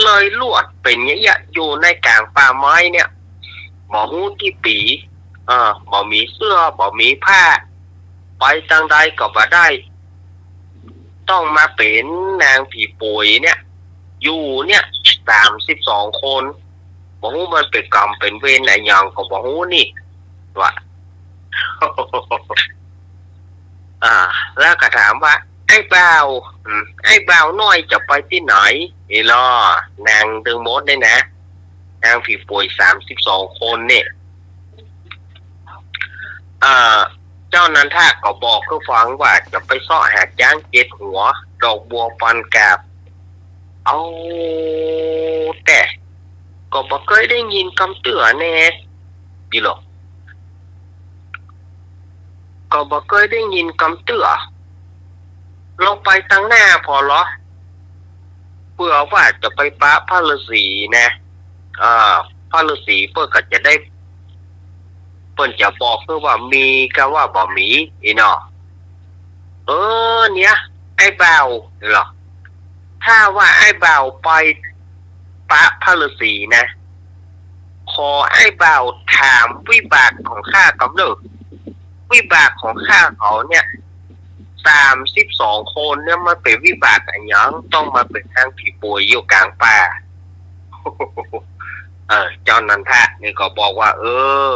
เลยลวดเป๋นอย่างเงี้ย อยู่ในก๋างป่าไม้เนี่ย บ่ฮู้ตี้ปี๋ เออ บ่มีเสื้อ บ่มีผ้า ไปตางใดก็บ่ได้ ต้องมาเป๋นนางผีป๋วยเนี่ย อยู่เนี่ย สามสิบสองคน บ่ฮู้มันเป๋นกรรมเป๋นเวรอะหยังก็บ่ฮู้นี่ ว่า อ่า แล้วก็ถามว่า ไอ้บ่าว อืม ไอ้บ่าวน้อยจะไปตี้ไหน นี่ลอ นางตึงมดเนี่ยนะ นางผีป๋วยสามสิบสองคนเนี่ย อ่า เจ้านันทะก็บอกหื้อฟังว่าจะไปเซาะหาจ๊างเจ็ดหัว ดอกบัวปันกาบ เอา แต่ก็บ่เกยได้ยินกำเตื้อแน่ ดีหรอก ก็บ่เกยได้ยินกำเตื้อ ลองไปตางหน้าผ่อลอ เผื่อว่าจะไปปะพระฤาษีนะ เอ่อ พระฤๅษีเปิ้นก็จะได้ เปิ้นจะบอกคือว่ามีกับว่าบ่มี อี้เนาะ เออ เนี่ย ไอ้บ่าว เหรอ ถ้าว่าไอ้บ่าวไปปะพระฤๅษีนะ ขอไอ้บ่าวถามวิบากของข้ากำเน่อ วิบากของข้าเขาเนี่ย สามสิบสองคนเนี่ย มันเป๋นวิบากอะหยัง ต้องมาเป๋นตางผีป่วยอยู่ก๋างป่า เออ เจ้านันทะนี่ก็บอกว่า เออ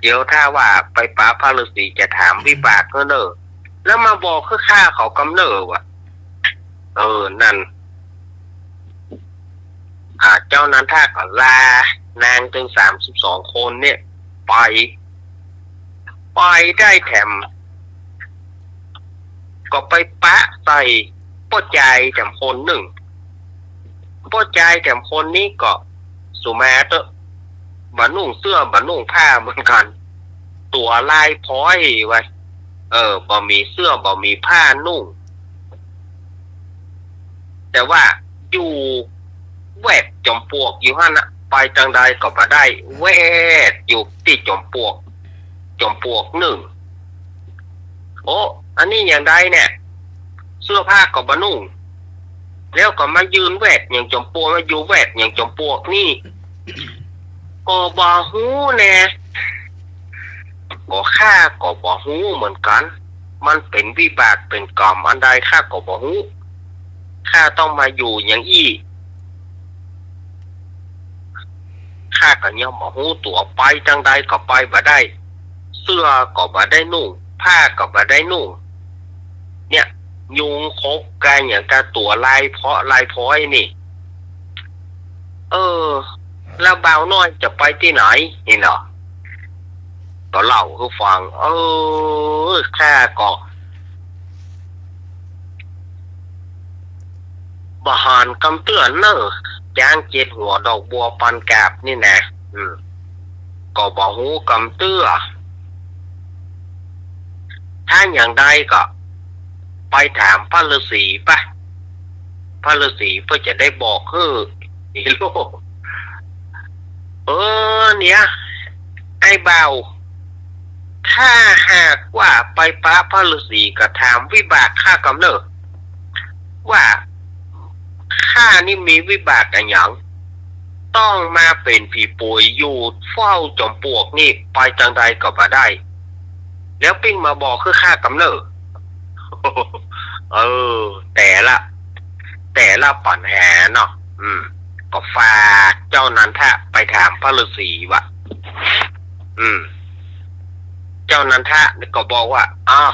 เดี๋ยวถ้าว่าไปปะพระฤๅษีจะถามวิบากหื้อเน่อ แล้วมาบอกคือข้าเขากำเน่อว่ะ เออ นั่น อ่า เจ้านันทะก็ลานางตึงสามสิบสองคนเนี่ย ไป ไปได้แถม ก็ไปปะใส่ป้อจายแถมคนนึ่ง ป้อจายแถมคนนี้ก็สุมาเต๊อะ บ่นุ่งเสื้อบ่นุ่งผ้าเหมือนกั๋น ตั๋วลายพร้อยไว้ เออ บ่มีเสื้อบ่มีผ้านุ่ง แต่ว่าอยู่แวดจอมปลวกอยู่หั้นน่ะ ไปตางใดก็บ่ได้ แวดอยู่ตี้จอมปลวก จอมปลวกนึ่ง โอ้ อันนี้อย่างใดเนี่ย เสื้อผ้าก็บ่นุ่ง แล้วก็มายืนแวดอย่างจอมปลวก มาอยู่แวดอย่างจอมปลวกนี่ ก็บ่ฮู้แน่ ก็ข้าก็บ่ฮู้เหมือนกั๋น มันเป๋นวิบากเป๋นกรรมอันใดข้าก็บ่ฮู้ ข้าต้องมาอยู่อย่างอี้ ข้าก็ยังบ่ฮู้ตั๋ว ไปตางใดก็ไปบ่ได้ เสื้อก็บ่ได้นุ่ง ผ้าก็บ่ได้นุ่ง เนี่ย ยุงขบกั๋นอย่างกับตั๋วลายเพาะลายพร้อยนี่ เออ แล้วบ่าวน้อยจะไปตี้ไหน นี่เนาะ ก็เล่าหื้อฟัง เออ ข้าก็ บ่หันกำเตื้อเน่อ จ๊างเจ็ดหัวดอกบัวปันกาบนี่นะ อืม ก็บ่ฮู้กำเตื้อ ถ้าอย่างใดก็ไปถามพระฤๅษีปะ พระฤๅษีเปิ้นจะได้บอกหื้อ อีโล เออ เนี่ย ไอ้บ่าว ถ้าหากว่าไปปะพระฤๅษีก็ถามวิบากข้ากำเน่อ ว่าข้านี่มีวิบากอะหยัง ต้องมาเป๋นผีป่วยอยู่เฝ้าจอมปลวกนี่ ไปตางใดก็บ่ได้ แล้วปิ้งมาบอกคือข้ากำเน่อ เออ แต่ละ แต่ละปัญหาเนาะ อืม ก็ฝากเจ้านันทะไปถามพระฤๅษีว่ะ อืม เจ้านันทะก็บอกว่า อ้าว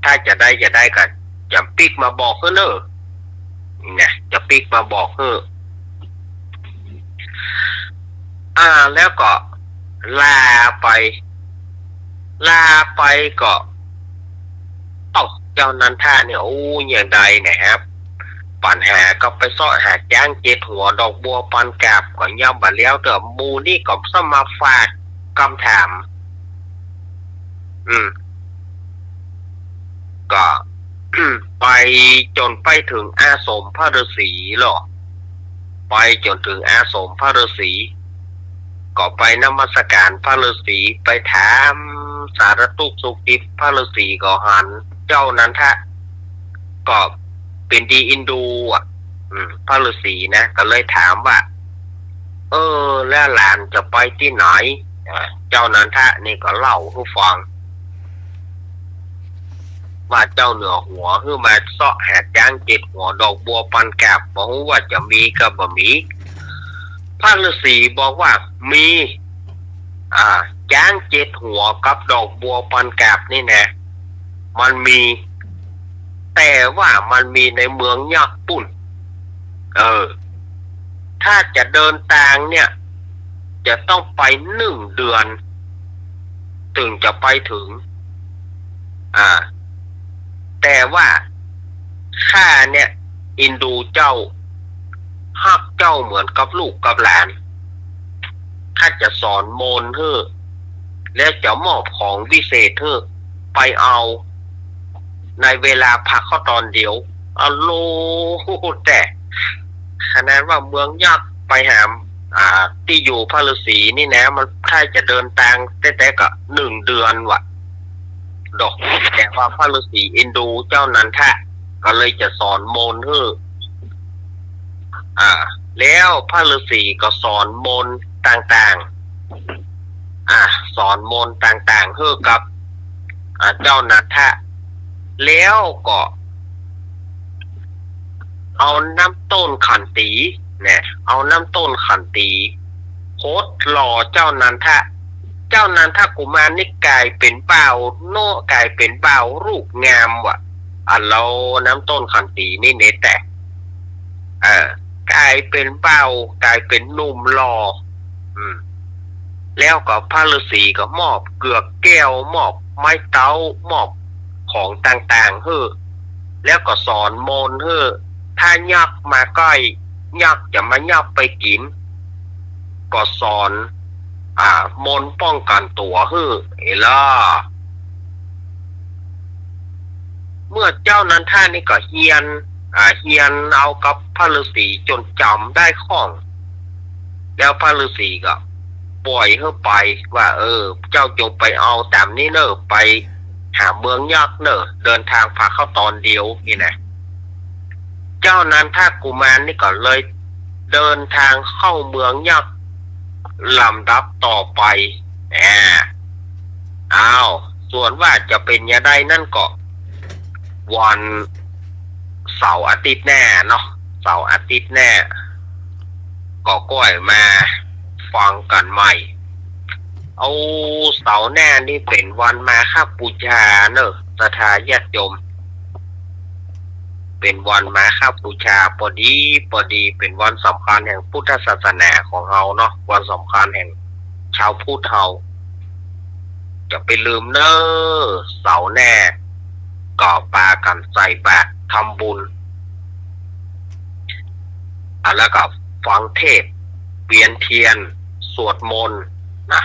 ถ้าจะได้จะได้ก็จะปิ๊กมาบอกหื้อเน่อ นี่นะ จะปิ๊กมาบอกหื้อ อ่า แล้วก็ลาไป ลาไปก็ เอ้า เจ้านันทะเนี่ย โอ้ อย่างใดเนี่ยครับ ปัญหาก็ไปเซาะหาจ๊างเจ็ดหัวดอกบัวปันกาบก็ยังบ่แล้ว แต่หมู่นี่ก็ซ้ำมาฝากกำถาม อืม ก็ ไปจ๋นไปเถิงอาสมพระฤๅษีเหรอ ไปจ๋นเถิงอาสมพระฤๅษี ก็ไปนมัสการพระฤๅษี ไปถามสารทุกข์สุขดิบ พระฤๅษีก็หันเจ้านันทะ ก็เป๋นดีอินดูอ่ะ อืม พระฤๅษีนะ ก็เลยถามว่า เออ แล้วหลานจะไปตี้ไหน อ่า เจ้านันทะนี่ก็เล่าหื้อฟัง ว่าเจ้าเหนือหัวหื้อมาเซาะหาจ๊างเจ็ดหัวดอกบัวปันกาบ บ่ฮู้ว่าจะมีกับบ่มี พระฤๅษีบอกว่ามี อ่า จ๊างเจ็ดหัวกับดอกบัวปันกาบนี่นะ มันมี แต่ว่ามันมีในเมืองยักษ์ปุ้น เออ ถ้าจะเดินตางเนี่ย จะต้องไปหนึ่งเดือน เถิงจะไปเถิง อ่า แต่ว่าข้าเนี่ย อินดูเจ้า ฮักเจ้าเหมือนกับลูกกับหลาน ข้าจะสอนมนต์หื้อ และจะมอบของวิเศษหื้อ ไปเอา ในเวลาพักข้อตอนเดียว อะโล แต่ ขนาดว่าเมืองยักษ์ไปหา อ่า ตี้อยู่พระฤาษีนี่นะ มันถ้าจะเดินตางแต๊ๆ ก็หนึ่งเดือนว่ะ ดอก แต่ว่าพระฤาษีเอ็นดูเจ้านันทะ ก็เลยจะสอนมนต์หื้อ อ่า แล้วพระฤาษีก็สอนมนต์ต่างๆ อ่า สอนมนต์ต่างๆ หื้อกับ อ่า เจ้านันทะ แล้วก็ เอาน้ำต้นขันตี เนี่ย เอาน้ำต้นขันตี หดหล่อเจ้านันทะ เจ้านันทกุมารนี่ก๋ายเป๋นบ่าวเนาะ ก๋ายเป๋นบ่าวรูปงามว่ะ อ่ะ แล้วน้ำต้นขันตีนี่เน่ยแต๊ เออ ก๋ายเป๋นบ่าว ก๋ายเป๋นหนุ่มหล่อ อืม แล้วก็พระฤาษีก็มอบเกือกแก้ว มอบไม้เต๊า มอบของต่างๆ หื้อ แล้วก็สอนมนต์หื้อ ถ้ายักษ์มาใก้ ยักษ์จะมายับไปกิ๋น ก็สอน อ่า มนต์ป้องกั๋นตั๋วหื้อ เอล่ะ เมื่อเจ้านันทะนี่ก็เฮียน อ่า เฮียนเอากับพระฤาษีจ๋นจ๋ำได้คล่อง แล้วพระฤาษีก็ป่อยหื้อไปว่า เออ เจ้าจงไปเอาต๋ามนี้เน่อ ไปหาเมืองยักษ์เน่อ เดินตางพาเข้าต๋อนเดียวนี่นะ เจ้านันทกุมารนี่ก็เลยเดินตางเข้าเมืองยักษ์ลำดับต่อไป อ่า อ้าว ส่วนว่าจะเป๋นจะใดนั้นก็ วันเสาร์อาทิตย์หน้าเนาะ เสาร์อาทิตย์หน้า ก็ก้อยมาฟังกั๋นใหม่ เอา เสาร์หน้านี่เป๋นวันมาฆบูชาเน่อ ศรัทธาญาติโยม เป๋นวันมาฆบูชา ปอดี ปอดีเป๋นวันสำคัญแห่งพุทธศาสนาของเฮาเนาะ วันสำคัญแห่งชาวพุทธเฮา จะไปลืมเน่อ เสาร์หน้า ก็ปากั๋นใส่บาตรทำบุญ อ่ะ แล้วก็ฟังเทศน์ เวียนเตียน สวดมนต์นะ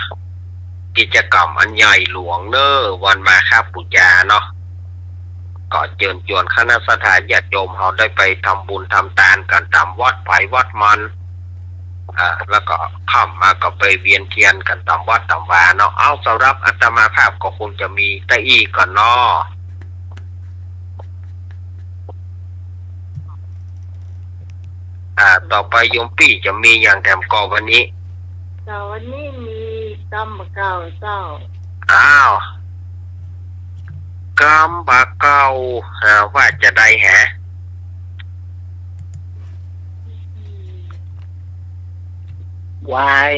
กิจกรรมอันใหญ่หลวงเน่อ วันมาฆบูชาเนาะ ก็เจิญจวนคณะศรัทธาญาติโยมเฮาได้ไปทำบุญทำตานกั๋นต๋ามวัดใผวัดมัน อ่า แล้วก็ค่ำมาก็ไปเวียนเตียนกั๋นต๋ามวัดต๋ามวาเนาะ เอา สำหรับอาตมาภาพก็คงจะมีเต้าอี้ก่อนเนาะ อ่า ต่อไปโยมปี้จะมีอย่างแถมก่อวันนี้ เจ้า วันนี้มีกำบ่าเก่าเจ้า อ้าว กำบ่าเก่า อ่า ว่าจะใดฮะ วาย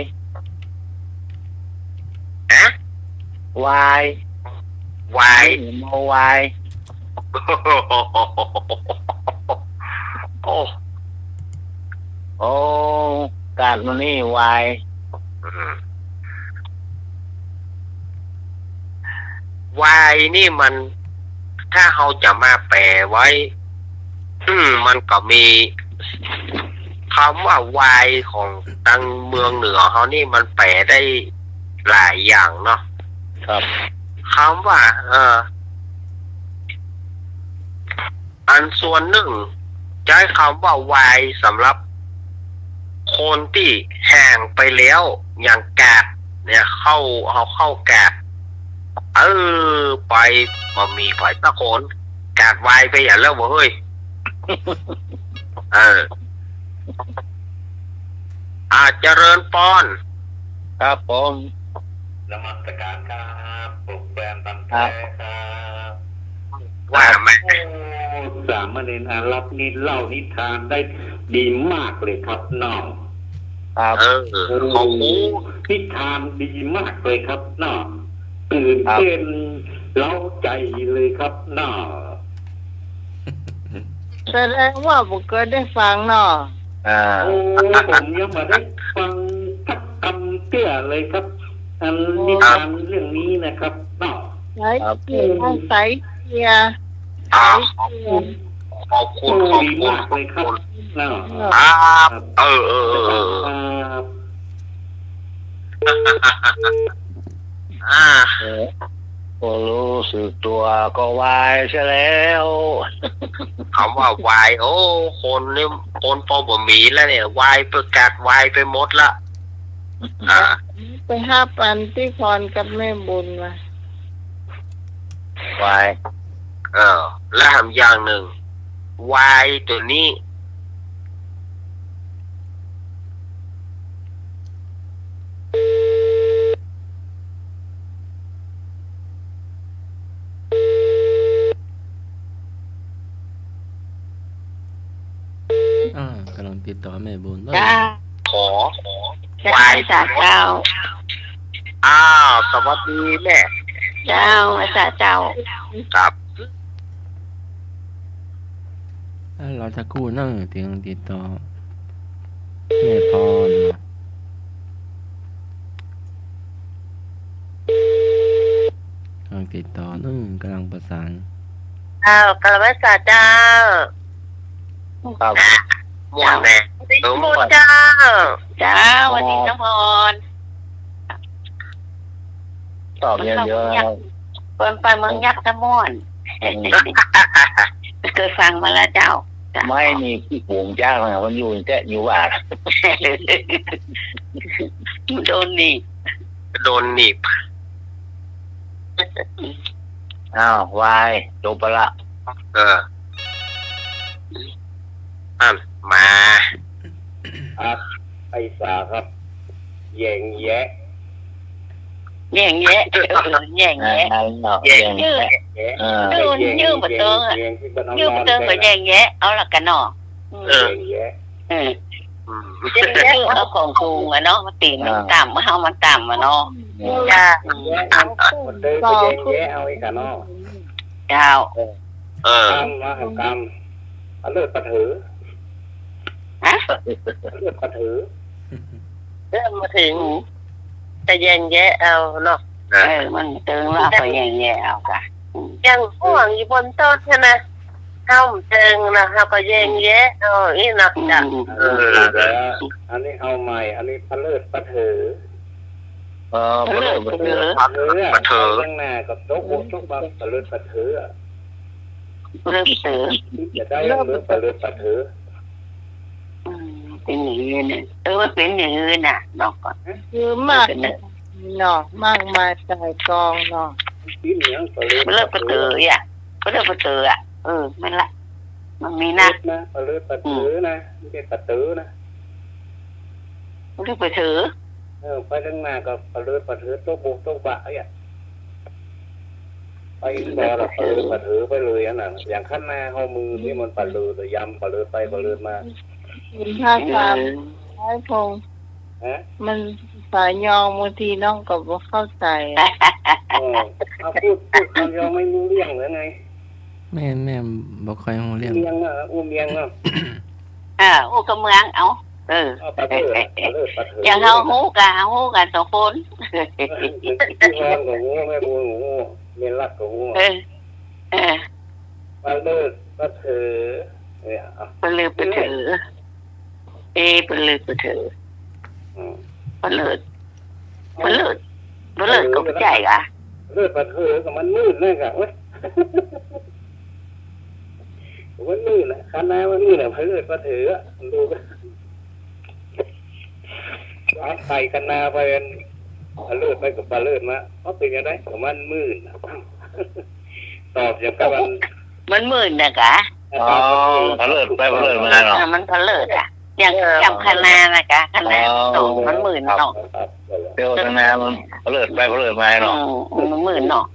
ฮะ วาย วาย มอวาย โอ้ โอ้ กาดมื้อนี้วาย อืม วายนี่มัน ถ้าเฮาจะมาแปลไว้ อืม มันก็มีกำว่าวายของตางเมืองเหนือเฮานี่มันแปลได้หลายอย่างเนาะ ครับ กำว่า เอ่อ อันส่วนนึ่งใจ๊กำว่าวายสำหรับคนตี้แห้งไปแล้ว อย่างกาดเนี่ย เข้า เฮาเข้ากาด เออ ไป บ่มีใผสักคน กาดวายไปหมดแล้วเว้ย เออ อ่า เจริญปอน ครับผม นมัสการครับ ปลุกแปลงตามแท้ครับ ว่ามา โอ้ สามเณรอารักษ์นี่เล่านิทานได้ดีมากเลยครับน้อง ครับ เออ โอ้ ขอบคุณ นิทานดีมากเลยครับน้อง ตื่นเต้น ครับ เร้าใจเลยครับน้อง แสดงว่าบ่เกยได้ฟังเนาะ อ่า โอ้ ผมยังบ่ได้ฟังสักกำเตื้อเลยครับ อัน โอ้ นิทานเรื่องนี้นะครับเนาะ สายเกลือ ครับ สายเกลือ อ่า สายเกลือ ขอบคุณ โอ้ ขอบคุณ ดีมากเลยครับ ขอบคุณ เนาะ ครับ เออ เออ เออ เออ ครับ อ่า เออ พอรู้สึกตัวก็วายเสียแล้ว กำว่าวาย โอ้ คนนี่ คนปอบะหมี่แล้วเนี่ย วายไปกัด วายไปหมดละ อ่า ไปฮับอันตี้พรกับแม่บุญมา วาย เออ และแถมอย่างนึ่ง วายตั๋วนี้ อ่า ก่ำลังติดต่อแม่บุญ เจ้า ขอ เจ้า วาย เจ้า เจ้า อ้าว สวัสดีแม่ เจ้า เจ้า เจ้า ครับ อ่ะ รอสักครู่เน่อ เตียงติดต่อแม่พร ก่ำลังติดต่อเน่อ ก่ำลังประสาน เจ้า กราบนมัสการเจ้า ครับ ม่วนแน่ เออ ม่วน เจ้า เจ้า สวัสดีเจ้าพร ตอบเยอะๆ เปิ้นไปเมืองยักษ์ตะม่วน อืม เกยฟังมาแล้วเจ้า เจ้า ไม่นี่ขี้โกงจักนะ มันอยู่แต๊อยู่ว่า โดนหนีบ โดนหนีบ อ้าว วาย จบไปละ เออ อั้น มา อ่ะ ไอ้สาครับ แยงแยะ แยงแยะ เออ แยงแยะ อ่า นั่นเนาะ แยงแยะ แยงแยะ เออ ยื้อ ยื้อบ่เติงอะ แยงที่บ้าน ยื้อบ่เติงก็แยงแยะ เอาละกั๋นเนาะ อืม เออ แยงแยะ เออ อืม แยงแยะ เอาของสูงอะเนาะ มาตี๋มันต่ำ อ่า เอามันต่ำอะเนาะ อืม จ้า แยงแยะ มันเติงก็แยงแยะ เอาอีกกั๋นเนาะ เจ้า เออ เออ กำว่า กำ เอาเลิศปะเถอ ฮะ เอาเลิศปะเถอ เริ่มมาเถิง อืม จะแยงแยะเอาเนาะ เออ มันเติงแล้วก็แยงแยะเอาก่ะ อืม อย่างห่วงอยู่บนต้นหั้นนะ เฮาบ่เติงนะ เฮาก็แยงแยะเอาอี้เนาะ อืม จ้ะ อืม เออ อันนี้เอาใหม่ อันนี้ปะเลิศปะเถอ เออ ปะเลิศปะเถอ ปะเถอ ปะเถอ ไปข้างหน้าก็ตกอกตกบัก ปะเลิศปะเถอ เลิศเต๋อ จะได้เรื่องปะเลิศปะเถอ อืม เป๋นอย่างนี้นะ เออ มันเป๋นอย่างนี้นะ เนาะ คือมาก เนาะ มากมายก่ายกองเนาะ เป๋นอย่างปะเลิศปะเถอ ปะเลิศปะเถออะ ปะเลิศปะเถออะ เออ แม่นละ มันมีนะ เลิศนะ ปะเลิศปะเถอนะ อืม ไม่ใช่ปะเถอนะ ปะเลิศปะเถอ เออ ไปข้างหน้าก็ปะเลิศปะเถอ ตกอกตกบักอะ ไปต่อละ ปะเลิศปะเถอไปเลยอันนั้น อย่างข้างหน้าเฮามือนี่มันปะเลิศยำปะเลิศไปปะเลิศมา ภาษา เออ ไอ้พงษ์ ฮะ มันภาษายอง บางทีน้องก็บ่เข้าใจ๋ เออ เอาพูด พูดคำยองไม่รู้เรื่องหรือไง แม่น แม่น บ่ค่อยฮู้เรื่อง เมียงอะ อู้เมียงอะ อ่า อู้กำเมือง เอา เออ เอาปะเถอ ปะเถอ อย่างเฮาฮู้กะ เฮาฮู้กะสองคน พี่พรก็ฮู้ แม่บุญก็ฮู้ แม่ลักษณ์ก็ฮู้ เออ เออ ปะเลิศปะเถอ เนี่ย เอา ปะเลิศปะเถอ เอ ปะเลิศปะเถอ อืม ปะเลิศ ปะเลิศ ปะเลิศก็บ่ใจ้อะ ปะเลิศปะเถอก็มันมืดนั่นกะ เว้ย มันมืดน่ะ คันนามันมืดน่ะ ปะเลิศปะเถออะ ดู ไปคันนาไป ปะเลิศไปก็ปะเลิศมา เพราะเป๋นจั่งใดก็มันมืดน่ะ ตอบอย่างกับมัน มันมืดน่ะกะ อ๋อ ปะเลิศไปปะเลิศมาเนาะ อ่า มันปะเลิศอะ อย่าง เออ อย่างคันนาน่ะกะ คันนา อ๋อ โอ้ มันมืดเนาะ ครับ เดี๋ยวคันนามันปะเลิศไปปะเลิศมาเนาะ อืม มันมืดเนาะ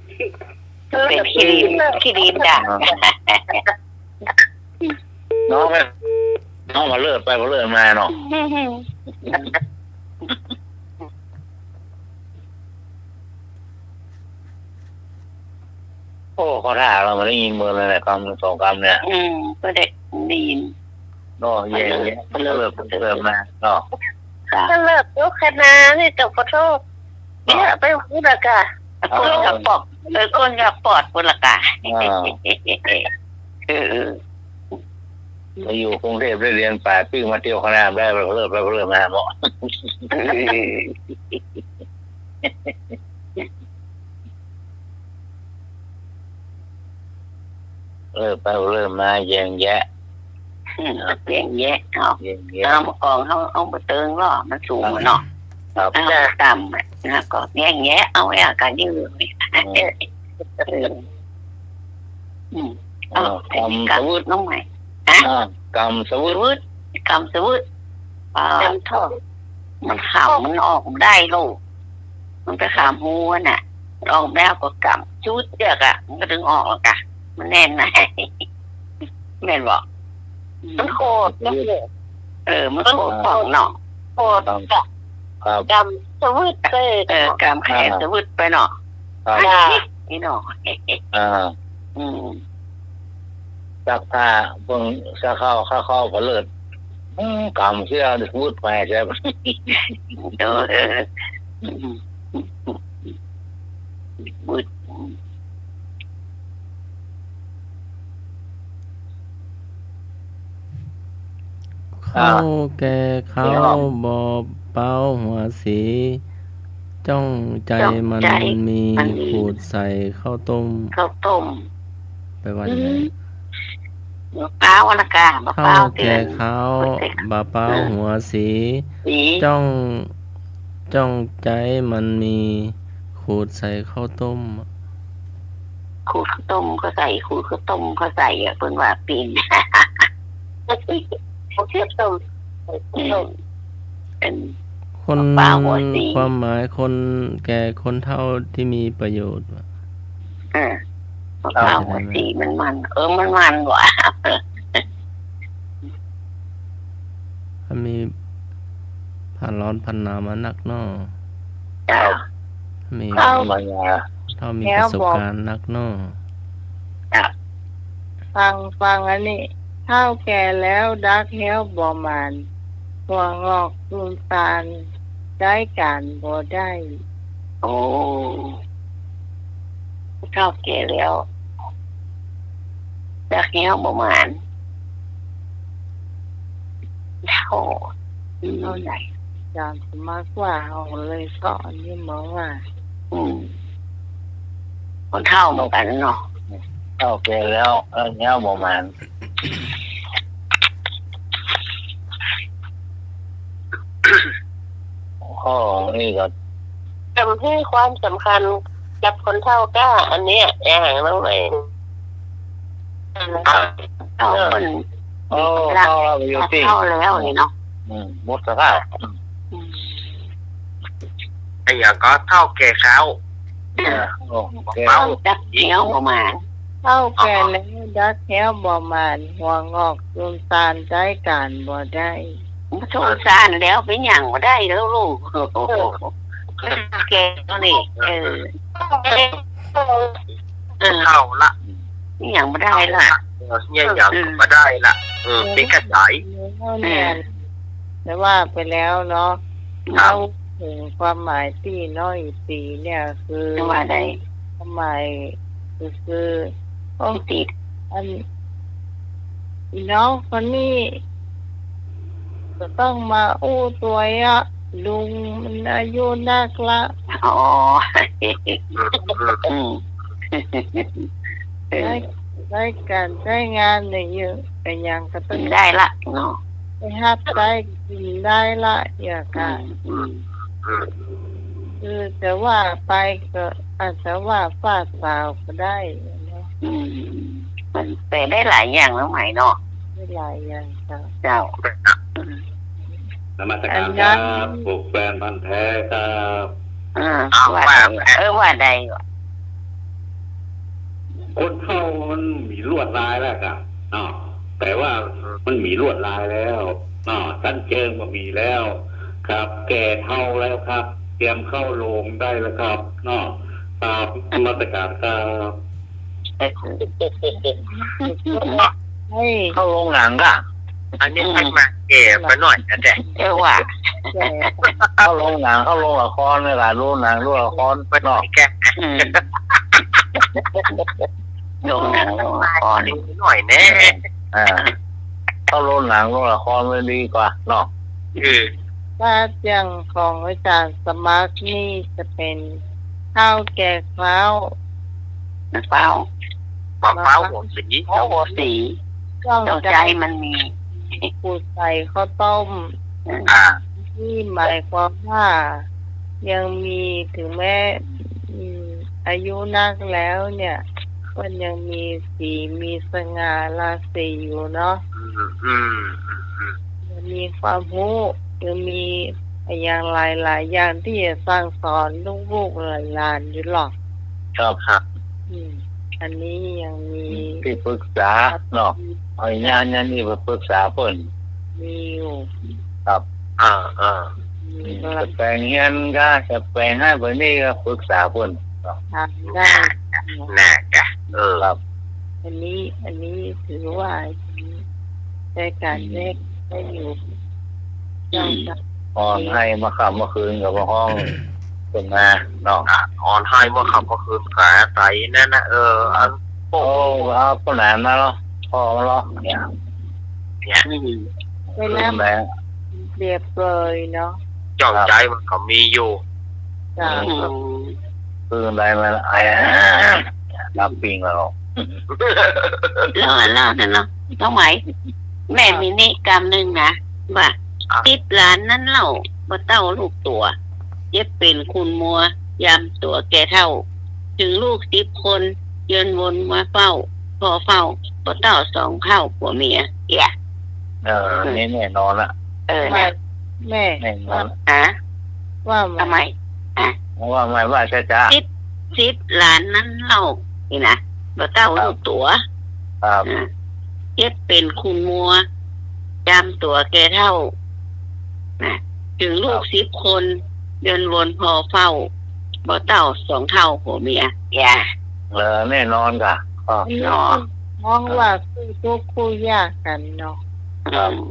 เป๋นขี้ดิน ขี้ดินจ้ะ น้องไป น้องปะเลิศไปปะเลิศมาเนาะ โอ้ ข้อถ้าเฮาบ่ได้ยินเมินเลยนะ กำสองกำเนี่ย อืม บ่ได้ยิน เนาะ แยงแยะ ปะเลิศ ปะเลิศ ปะเลิศมาเนาะ จ้ะ ปะเลิศอยู่คันนานี่ก็ขอโทษ เนาะ เนี่ยไปพูดละกะ คนอยากปอด เออ คนอยากปอดพูดละกะ อ่า เออ ไปอยู่กรุงเทพฯได้เรียนแปดปี มาเที่ยวคันนาได้ ปะเลิศไปปะเลิศมาเนาะ เออ เออ ไปเริ่มมาแยงแยะ อืม แยงแยะ เอา แยงแยะ เอา เมื่อก่อนเขาเอาบ่เติงหรอก มันสูงอะเนาะ ครับ เอา ต่ำอะ แล้วก็แยงแยะ เอาไว้อะ ก็ยืด อืม เออ อืม เอา เอา กำสวืด น้องใหม่ ฮะ อ่า กำสวืด สวืด กำสวืด อ่า กำท่อ มันขำ มันออกบ่ได้ลูก มันไปขำฮู้น่ะ มันออกแล้วก็กำ จุดเดียวกะ มันก็ดึงออกแล้วกะ มันแน่นนะ แม่นบ่ มันโคตรนะเนี่ย เออ มันโคตรของเนาะ โคตร ครับ กะ ครับ กำสวืดเลย เออ กำแขน อ่า สวืดไปเนาะ ครับ นี่เนาะ อ่า อืม ซักผ้าเบิ่ง ซักเข้า ซักเข้าผะเลิด อืม กำเสีย วืดไปใช่ปะ เออ วืด ข้าวแก่ข้าว บ่เป๋าหัวสี จ้องใจ๋มันมี ขูดใส่ข้าวต้ม ข้าวต้ม แป๋ว่าจั่งใด อืม บ่เป๋าละกะ บ่เป๋า ข้าวแก่ข้าว บ่เป๋าหัวสี สี จ้อง จ้องใจ๋มันมี ขูดใส่ข้าวต้ม ขูดข้าวต้มก็ใส่ ขูดข้าวต้มก็ใส่อะ เปิ้นว่าปิ้น ข้าวต้ม ข้าวต้ม เป็น คน บ่เป๋าหัวสี ความหมายคนแก่คนเฒ่าที่มีประโยชน์ เออ บ่เป๋าหัวสี มันมัน เออ มันมันว่ะ มันมีผ่านร้อนผ่านหนาวมานักเนาะ เจ้า มี เฒ่า เฒ่ามีประสบการณ์นักเนาะ เจ้า ฟัง ฟังอันนี้ เฒ่าแก่แล้วดักแฮ้วบ่หมาน หัวงอกตูนตาล ใจ๊ก๋านบ่ได้ โอ้ เฒ่าแก่แล้ว ดักแฮ้วบ่หมาน เฒ่า อืม เฒ่าใหญ่ อาจ๋ารย์สมัครว่า เอาเลย เพราะอันนี้หมอว่า อืม คนเฒ่าเหมือนกั๋นเนาะ เฒ่าแก่แล้ว ดักแฮ้วบ่หมาน ข้อนี้ก็ จะหื้อความสำคัญกับคนเฒ่าก้า อันเนี้ย อย่างน้องใหม่ เฒ่าคน โอ้ เฒ่าแล้วอยู่ตี้ เฒ่าแล้วนี่เนาะ อืม หมดสภาพ อืม ไอ้อย่างก็เฒ่าแก่ข้าว เออ โอ้ แก่ ดักแฮ้วบ่หมาน เฒ่าแก่แล้วดักแฮ้วบ่หมาน หัวงอกตูนตาลใจ๊ก๋านบ่ได้ สงสารแล้ว เป็นหยังบ่ได้แล้วลูก แก่แล้วนี่ เออ เออ เฒ่าละ เป็นหยังบ่ได้ละ เออ เนี่ยหยังบ่ได้ละ เออ เป็นกระจาย เออ แต่ว่าไปแล้วเนาะ ครับ เล่าถึงความหมายตี้น้องอี๋สีเนี่ย คือ ว่าใด ความหมายคือ คือ องค์ติด อัน อีน้องคนนี้ ก็ต้องมาอู้ตวยอะ ลุงมันอายุนักละ อ๋อ อืม เออ ได้ ได้ก๋านได้งานเนี่ยเยอะ แต่ยังก็ต้อง ได้ละเนาะ ไปฮับใจ๊กิ๋นได้ละ อย่างกะ อืม อืม คือจะว่าไปก็อาจจะว่าฟาดสาวก็ได้เนาะ อืม มันแป๋ได้หลายอย่างแล้วไหมเนาะ ได้หลายอย่าง เจ้า เจ้า อืม นมัสการครับ อันนั้น ผูกแฟนพันธุ์แท้ครับ อ่า เอา ว่า ว่า ใด เออ ว่าใดวะ คนเฒ่ามันมีลวดลายแล้วครับ เนาะ แต่ว่ามันมีลวดลายแล้ว เนาะ ชั้นเชิงก็มีแล้ว ครับ แก่เฒ่าแล้วครับ เตรียมเข้าโรงได้แล้วครับ เนาะ ครับ นมัสการครับ เฮ้ย เข้าโรงหนังก่ะ อันนี้ อืม พัดมาแก่ไปหน่อยนะแจ๊ะ เออว่ะ แก่ เข้าโรงหนัง เข้าโรงละครเลยล่ะ โรงหนัง โรงละครไปเนาะ แก่ อืม โรงหนัง โรงละคร หน่อยแน่ อ่า เข้าโรงหนัง โรงละครมันดีกว่าเนาะ เออ ถ้าอย่างของอาจ๋ารย์สมัครนี่จะเป็นข้าวแก่ข้าว ข้าว มะพร้าวหัวสี มะพร้าวหัวสี เจ้า เจ้า ใจ๋ ใจ๋ มันมี ขูดใส่ข้าวต้ม อ่า นี่หมายความว่า ยังมี ถึงแม้ อืม อายุนักแล้วเนี่ย ก็ยังมีสี มีสง่าราศีอยู่เนาะ อืม อืม อืม อืม ยังมีความฮู้ ยังมีอย่างหลายๆ อย่างตี้จะสั่งสอนลูกๆ หลานๆ อยู่หรอก ครับ ครับ อืม อันนี้ยังมี ตี้ปรึกษาเนาะ เอาอย่างนี้ไปปรึกษาเปิ้น มีอยู่ ครับ อ่า อ่า มี อืม กำลัง จะแป๋งเฮือนกา จะแป๋งหั้นแป๋งนี้ก็ปรึกษาเปิ้นเนาะ ทำได้ น่า น่าจะ เออ ครับ อันนี้ อันนี้ถือว่า ใช้การ อืม แลกได้อยู่ อืม เจ้าค่ะ อ่อนไห้เมื่อค่ำเมื่อคืนก็มาฮ้องเปิ้นนาเนาะ อ่ะ อ่อนไห้เมื่อค่ำเมื่อคืนก็อาศัยนั่นนะ เออ อัน โอ้ เอาเปิ้นนามาเนาะ พ่อมาเนาะ เนี่ย เนี่ย อืม ไปแล้ว เปิ้นนา เปรียบเปรยเนาะ เจ้า ครับ ใจ๋มันก็มีอยู่ จ้ะ อืม คือได้มาละ ไอ้ รับปิงแล้ว แล้ว แล้วนั่นเนาะ น้องไหม แม่มีนิกรรมนึ่งนะ ว่า อ่ะ สิบหลานนั้นเล่า บ่เต้าลูกตั๋ว เจ็บเป๋นขุนมัว ยามตั๋วแก่เฒ่า ถึงลูกสิบคน เยินวนมาเฝ้า พ่อเฝ้า บ่เต้าสองเฒ่าผัวเมีย เอี่ย เออ นี่แน่นอนละ เออ นะ แม่ แน่นอนละ อ่ะ ว่ามา ทำไม อ่ะ ว่าไง ว่าช้าๆ สิบ สิบหลานนั้นเล่า นี่นะ บ่เต้า ครับ ลูกตั๋ว ครับ อ่ะ เจ็บเป๋นขุนมัว ยามตั๋วแก่เฒ่า นะ ถึงลูก ครับ สิบคน เยินวนพ่อเฝ้า บ่เต้าสองเฒ่าผัวเมีย อย่า เออ แน่นอนก่ะ อ๋อ เนาะ ฮ้องว่าคู่ทุกข์คู่ยากกั๋นเนาะ ครับ อืม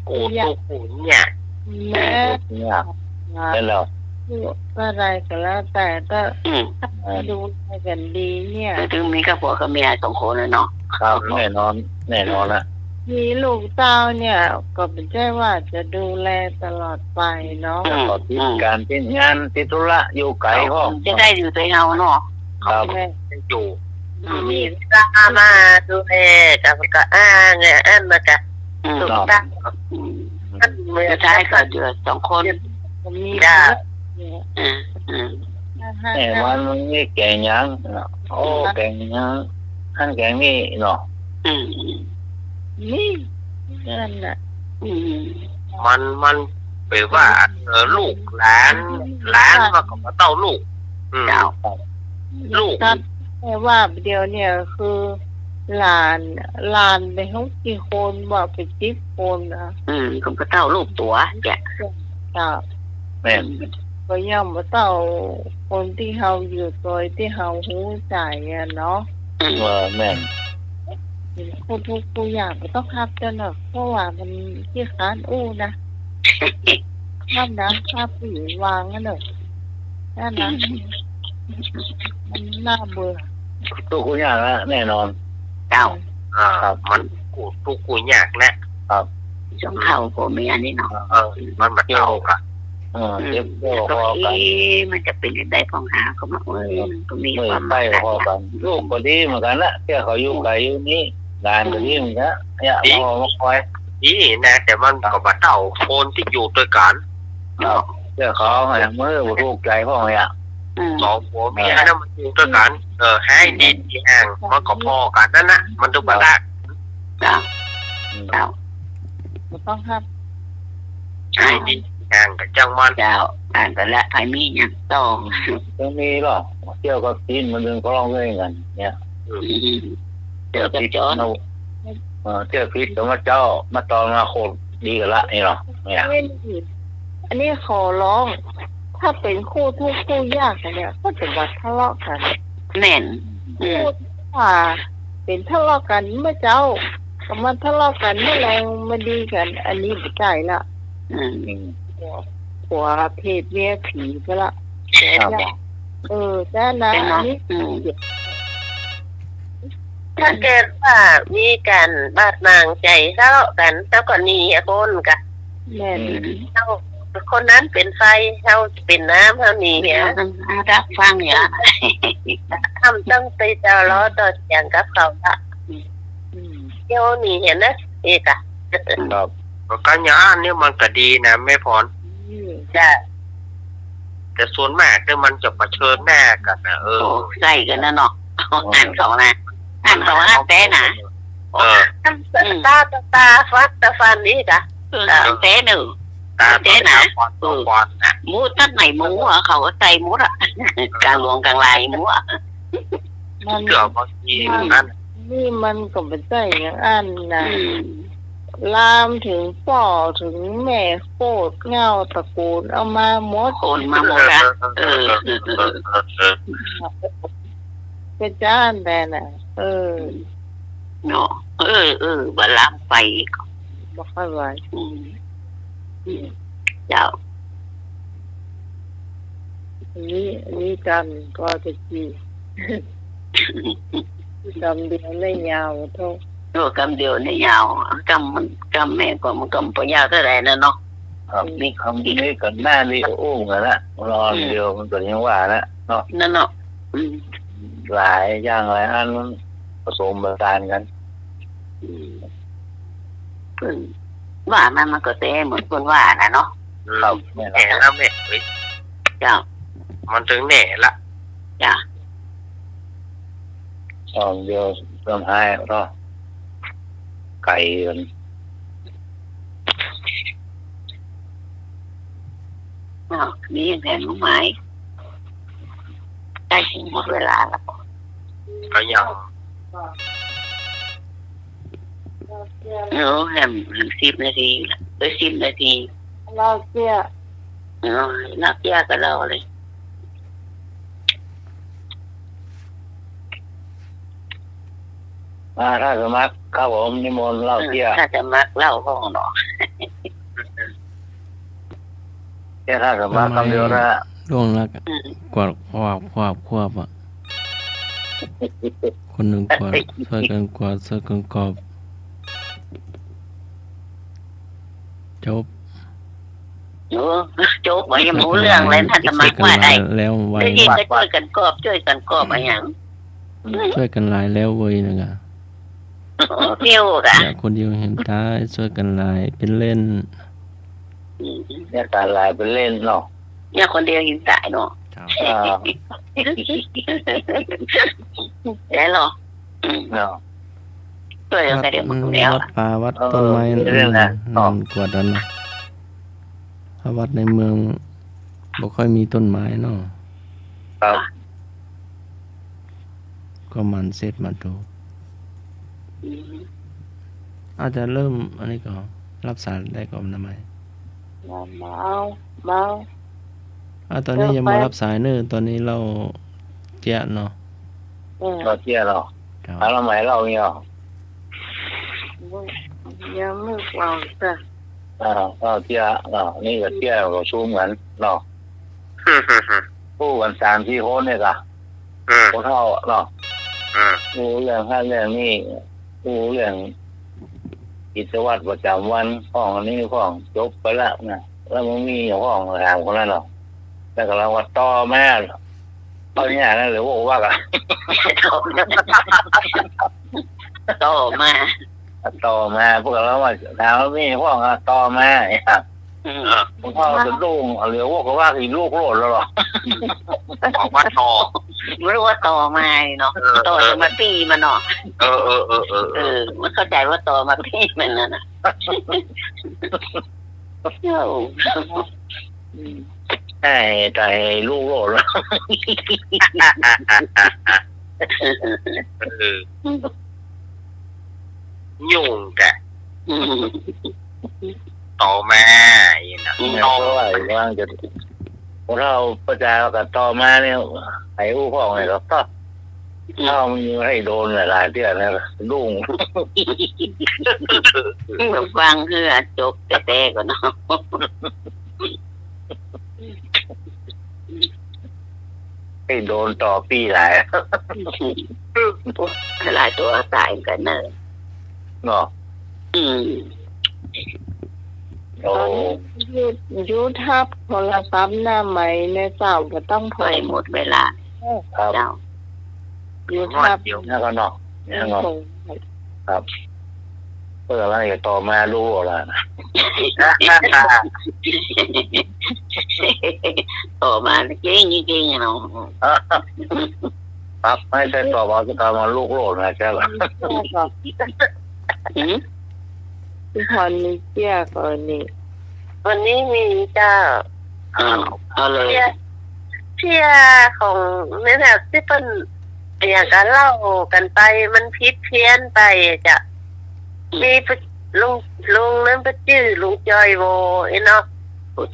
คู่ทุกข์คู่ยาก แม้ คู่ทุกข์คู่ยาก แม่นแล้ว อะไรก็แล้วแต่ ก็ อืม ถ้าดูแลกั๋นดีเนี่ย ก็ถึงมีกับผัวกับเมียสองคนน่ะเนาะ ครับ แน่นอน แน่นอนนะ มีลูกเต้าเนี่ย ก็บ่ใจ้ว่าจะดูแลตลอดไปเนาะ อืม ก็ติด อืม ก๋านติดงาน ติดธุระ อยู่ไก๋พ่อง จะได้อยู่แต่เฮาเนาะ ครับ แม่ อยู่ อืม มีเวลามาดูแล ก็ ก็อ้างไง อันนั้นก็ อืม ถูกต้อง อืม มันเหมือน สุดท้ายก็เหลือสองคน มี จ้ะ เนี่ย อืม อืม ห้า ห้า แต่ว่ามันมีแก่งหยัง โอ้ แก่งหยัง อันแก่งนี้เนาะ อืม นี่ นั่นน่ะ อืม มัน มันแป๋ว่า เออ ลูกหลาน หลานมันก็บ่เต้าลูก อืม เจ้า ลูก แต่ว่าเดี๋ยวเนี่ยคือ หลาน หลานไปฮอดกี่คน ว่าไปสิบคนนะ อืม ก็บ่เต้าลูกตั๋ว เจ้า เจ้า แม่น ก็ยังบ่เต้าคนตี้เฮาอยู่โตยตี้เฮาฮู้ใจ๋อะเนาะ อืม เออ แม่น เป็นคู่ทุกข์คู่ยาก บ่ต้องฮับเจ้าเนาะ เพราะว่ามันขี้ค้านอู้นะ นั่นนะ ถ้าผู้หญิงวางนั่นเนาะ นั่นนะ มันน่าเบื่อ ทุกข์คู่ยากละ แน่นอน เจ้า อ่า ครับ มันคู่ทุกข์คู่ยากแหละ ครับ สองเฒ่าผัวเมียนี่เนาะ เออ มันบ่เต้ากั๋น เออ อืม เจ็บคอกั๋น เอ๊ะ มันจะเป๋นจั่งใดพ่องหา ก็มา เอ้ย มันก็มีความหมาย เออ ใก้คอกั๋น ลูกก็ดีเหมือนกั๋นละ เตี้ยเขาอยู่ไก๋อยู่นี่ หลานก็ดีเหมือนกั๋น เนี่ย ดี พ่อมาคอย ดีนะ แต่มันก็บ่เต้าคนตี้อยู่ตวยกั๋น เนาะ เตี้ยเขาแหม มันบ่ถูกใจ๋พ่องเนี่ย อืม สองผัวเมียนะ มันอยู่ตวยกั๋น เออ หายดี อืม ตี้แห้ง มันก็ผ่อกั๋นนั่นนะ มันต้องบ่ลาก เจ้า อืม เจ้า บ่ต้องฮับ หายดี ตี้แห้งก็จ้างมัน เจ้า อ่านไปละ ใผมีหยังต่อ อืม ยังมีเหรอ เตี้ยกับจีนมันดึงก็ร้องเพลงกั๋นเนี่ย อืม อืม เตี้ยกับจอน เออ เตี้ยผิดกับมาเจ้า มาตอนมาโคตรดีกั๋นละนี่เหรอ เนี่ย อันนี้ขอร้อง ถ้าเป๋นคู่ทุกข์คู่ยากกั๋นเนี่ย ก็จะบ่ทะเลาะกั๋น แม่น อืม คู่ ถ้าเป๋นทะเลาะกั๋นเมื่อเจ๊า ก็มาทะเลาะกั๋นเมื่อแลง มาดีกั๋น อันนี้บ่ใจ้ละ อืม อืม ผัว ผัวเผดเมียผีไปละ ครับ เออ จ้านะ เป็นเนาะ อันนี้ อืม ถ้าเกิดว่ามีก๋านบาดหมางใจ๋ทะเลาะกั๋น แล้วก็หนีอะคนกะ แม่น อืม เจ้า คนนั้นเป๋นไฟ เฮาเป๋นน้ำ เฮาหนีเหีย อ่า ดักฟังเหีย ทำตั้งแต่เจ้าล้อต่อเถียงกับเขาละ อืม เฮาหนีเหียนะ เอกอะ ครับ ก็อย่างอั้นนี่มันก็ดีนะ แม่พร อืม จ้ะ แต่ส่วนมากเนี่ยมันจะเผชิญหน้ากั๋นนะ เออ โอ้ ใก้กั๋นนะเนาะ อืม อันเขานะ อันเขานะ แต๊นะ เออ ตา ตา ตาฟัด ตาฟันนี่กะ เออ อ่า แต๊เนาะ ตา แต๊นะ ตาฟัน เออ ตาฟันนะ หมู่ตั๊ดไหนหมู่อะ เขาก็ใส่หมดอะ กลางหลวงกลางลายหมู่อะ มัน เกือบบางที มัน นั้น นี่มันก็บ่ใจ้อย่างอั้นนะ อืม ลามเถิงป้อเถิงแม่โคตรเหง้าตระกูลเอามาหมด ขนมาหมดอะ เออ เออ เออ เออ เออ เป๋นจ้าอั้นแต๊นะ เออ เนาะ เออ เออ บ่ลามไป บ่ค่อยไหว อืม อืม เจ้า อันนี้ อันนี้กำก็จะจี กำเดียวได้ยาวเท่า โอ้ กำเดียวได้ยาว กำมัน กำแม่ก็มันก็บ่ยาวเต้าใดนะเนาะ ครับ นี่ กำนี้ก็หน้านี่ก็อู้กันละ รอ อืม เดียวมันก็ยังว่าละเนาะ นั่นเนาะ อืม หลายอย่างหลายอันมันผสมผสานกั๋น อืม เปิ้นว่ามามันก็แต๊เหมือนเปิ้นว่านะเนาะ ครับ แม่นละ แต๊แล้วแม่ เฮ้ย เจ้า มันเถิงแต๊ละ จ้ะ สองเดียวเริ่มหายเนาะ ไก๋กั๋น อ้าว นี่ยังแผนหมาย ใก้หมดเวลาแล้ว ก็ยัง โอ้ แหม สิบนาทีละ เอ้ย สิบนาที ลาวเสี้ย เออ ลาวเสี้ยก็ลาวเลย อ่า ท่านสมัครครับผม นิมนต์ลาวเสี้ย เออ ท่านสมัครลาวห้องเนาะ แค่ท่านสมัครคำเดียวนะ ล่วงละ อืม กวาด ควาบ ควาบ ควาบอะ คนนึ่งกวาด จ้วยกั๋นกวาด จ้วยกั๋นกอบ จบ โอ้ จบ บ่ยังบ่ฮู้เรื่องเลย ท่านสมัครว่าได้ แล้วไว เดี๋ยวนี้ก็จ้วยกั๋นกอบ จ้วยกั๋นกอบอะหยัง จ้วยกั๋นหลายแล้วเว้ยนะกะ โอ้ เดียวกะ อย่าคนเดียวเหียนต๋าย จ้วยกั๋นหลายเป๋นเล่น อืม อย่ากั๋นหลายเป๋นเล่นเนาะ อย่าคนเดียวเหียนต๋ายเนาะ ครับ อ่า ได้เหรอ อืม เนาะ จ้วยกั๋นเดียว วัด มันก็แล้ว วัดป่า วัดต้นไม้ เออ นั่นแหละ อืม เนาะ กวาดอันนั้น ถ้าวัดในเมืองบ่ค่อยมีต้นไม้เนาะ ครับ ก็หมั่นเช็ดหมั่นถู อืม อาจจะเริ่มอันนี้ก่อ ฮับสายได้ก่อ นำใหม่ มา มาเอา มาเอา อ่ะ ต๋อนนี้ยังบ่ฮับสายเน่อ ต๋อนนี้ลาวเสี้ยเนาะ เออ ลาวเสี้ยเนาะ ครับ เอาละใหม่ลาวเนี่ย ยังไม่ฟังจ้ะ อ่า ลาวเสี้ยเนาะ นี่ก็เสี้ยก็ซุ่มกั๋นเนาะ ฮู้กั๋นสามสี่คนเนี่ยกะ อืม ผู้เฒ่าเนาะ อืม ฮู้เรื่องหั้นเรื่องนี้ ฮู้เรื่องกิจวัตรประจำวันของอันนี้ของจบไปละนะ แล้วมันมีอย่างของถามคนนั้นเนาะ แล้วก็ลาวว่าต่อมา ต่อมานั่นเลยว่า ว่ากัน ต่อมา ต่อมา พวกลาวว่าถามว่ามีอย่างของอะ ต่อมา อืม ผู้เฒ่าสะดุ้ง เหลือว่าก็ว่าอีลูกโลดแล้วเหรอ บอกว่าต่อ ไม่รู้ว่าต่อมาเนาะ เออ ต่อจะมาตี้มันเนาะ เออ เออ เออ เออ เออ มันเข้าใจ๋ว่าต่อมาตี้มันนั่นน่ะ เจ้า อืม ไอ้ต๋ายลูกโลดแล้ว เออ ยุ่งแกะ อืม ต่อมา อย่างนี้นะ อืม ต่อ เพราะว่าว่างจะ พวกเฒ่าประจากับต่อมาเนี่ย ไอ้อู้พ่องเนี่ยก็ อืม เฒ่ามันยังให้โดนหลายๆเทื่อนะ ดุ้ง ฟังคือจบแต๊ๆก่อนเนาะ ให้โดนต่อปี้หลาย โอ้ย หลายตั๋วต๋ายเหมือนกั๋นเน่อ เนาะ อืม โอ้ ต๋อนนี้อยู่ อยู่ทับโทรศัพท์หน้าใหม่แม่เจ้า บ่ต้องถอย ไปหมดเวลา ครับ เจ้า อยู่ทับ เดี๋ยวนะก่อนเนาะ เนี่ยก่อน ครับ เปิ้นกำลังจะต่อมารู้เอาละ ต่อมาเก่งจริงๆอะเนาะ ครับ ไม่ใช่ต่อมา จะต่อมาลูกโลดนะ ใช่ปะ หืม พี่พรมีเสี้ยก่อนนี่ วันนี้มีเจ้า อ้าว เอาเลย เสี้ย เสี้ยของนี่แหละ ตี้เปิ้น อย่างกั๋นเล่ากั๋นไป มันผิดเพี้ยนไปอะเจ้า อืม มีลุง ลุงนั้นเปิ้นจื้อลุงจอยโวอี้เนาะ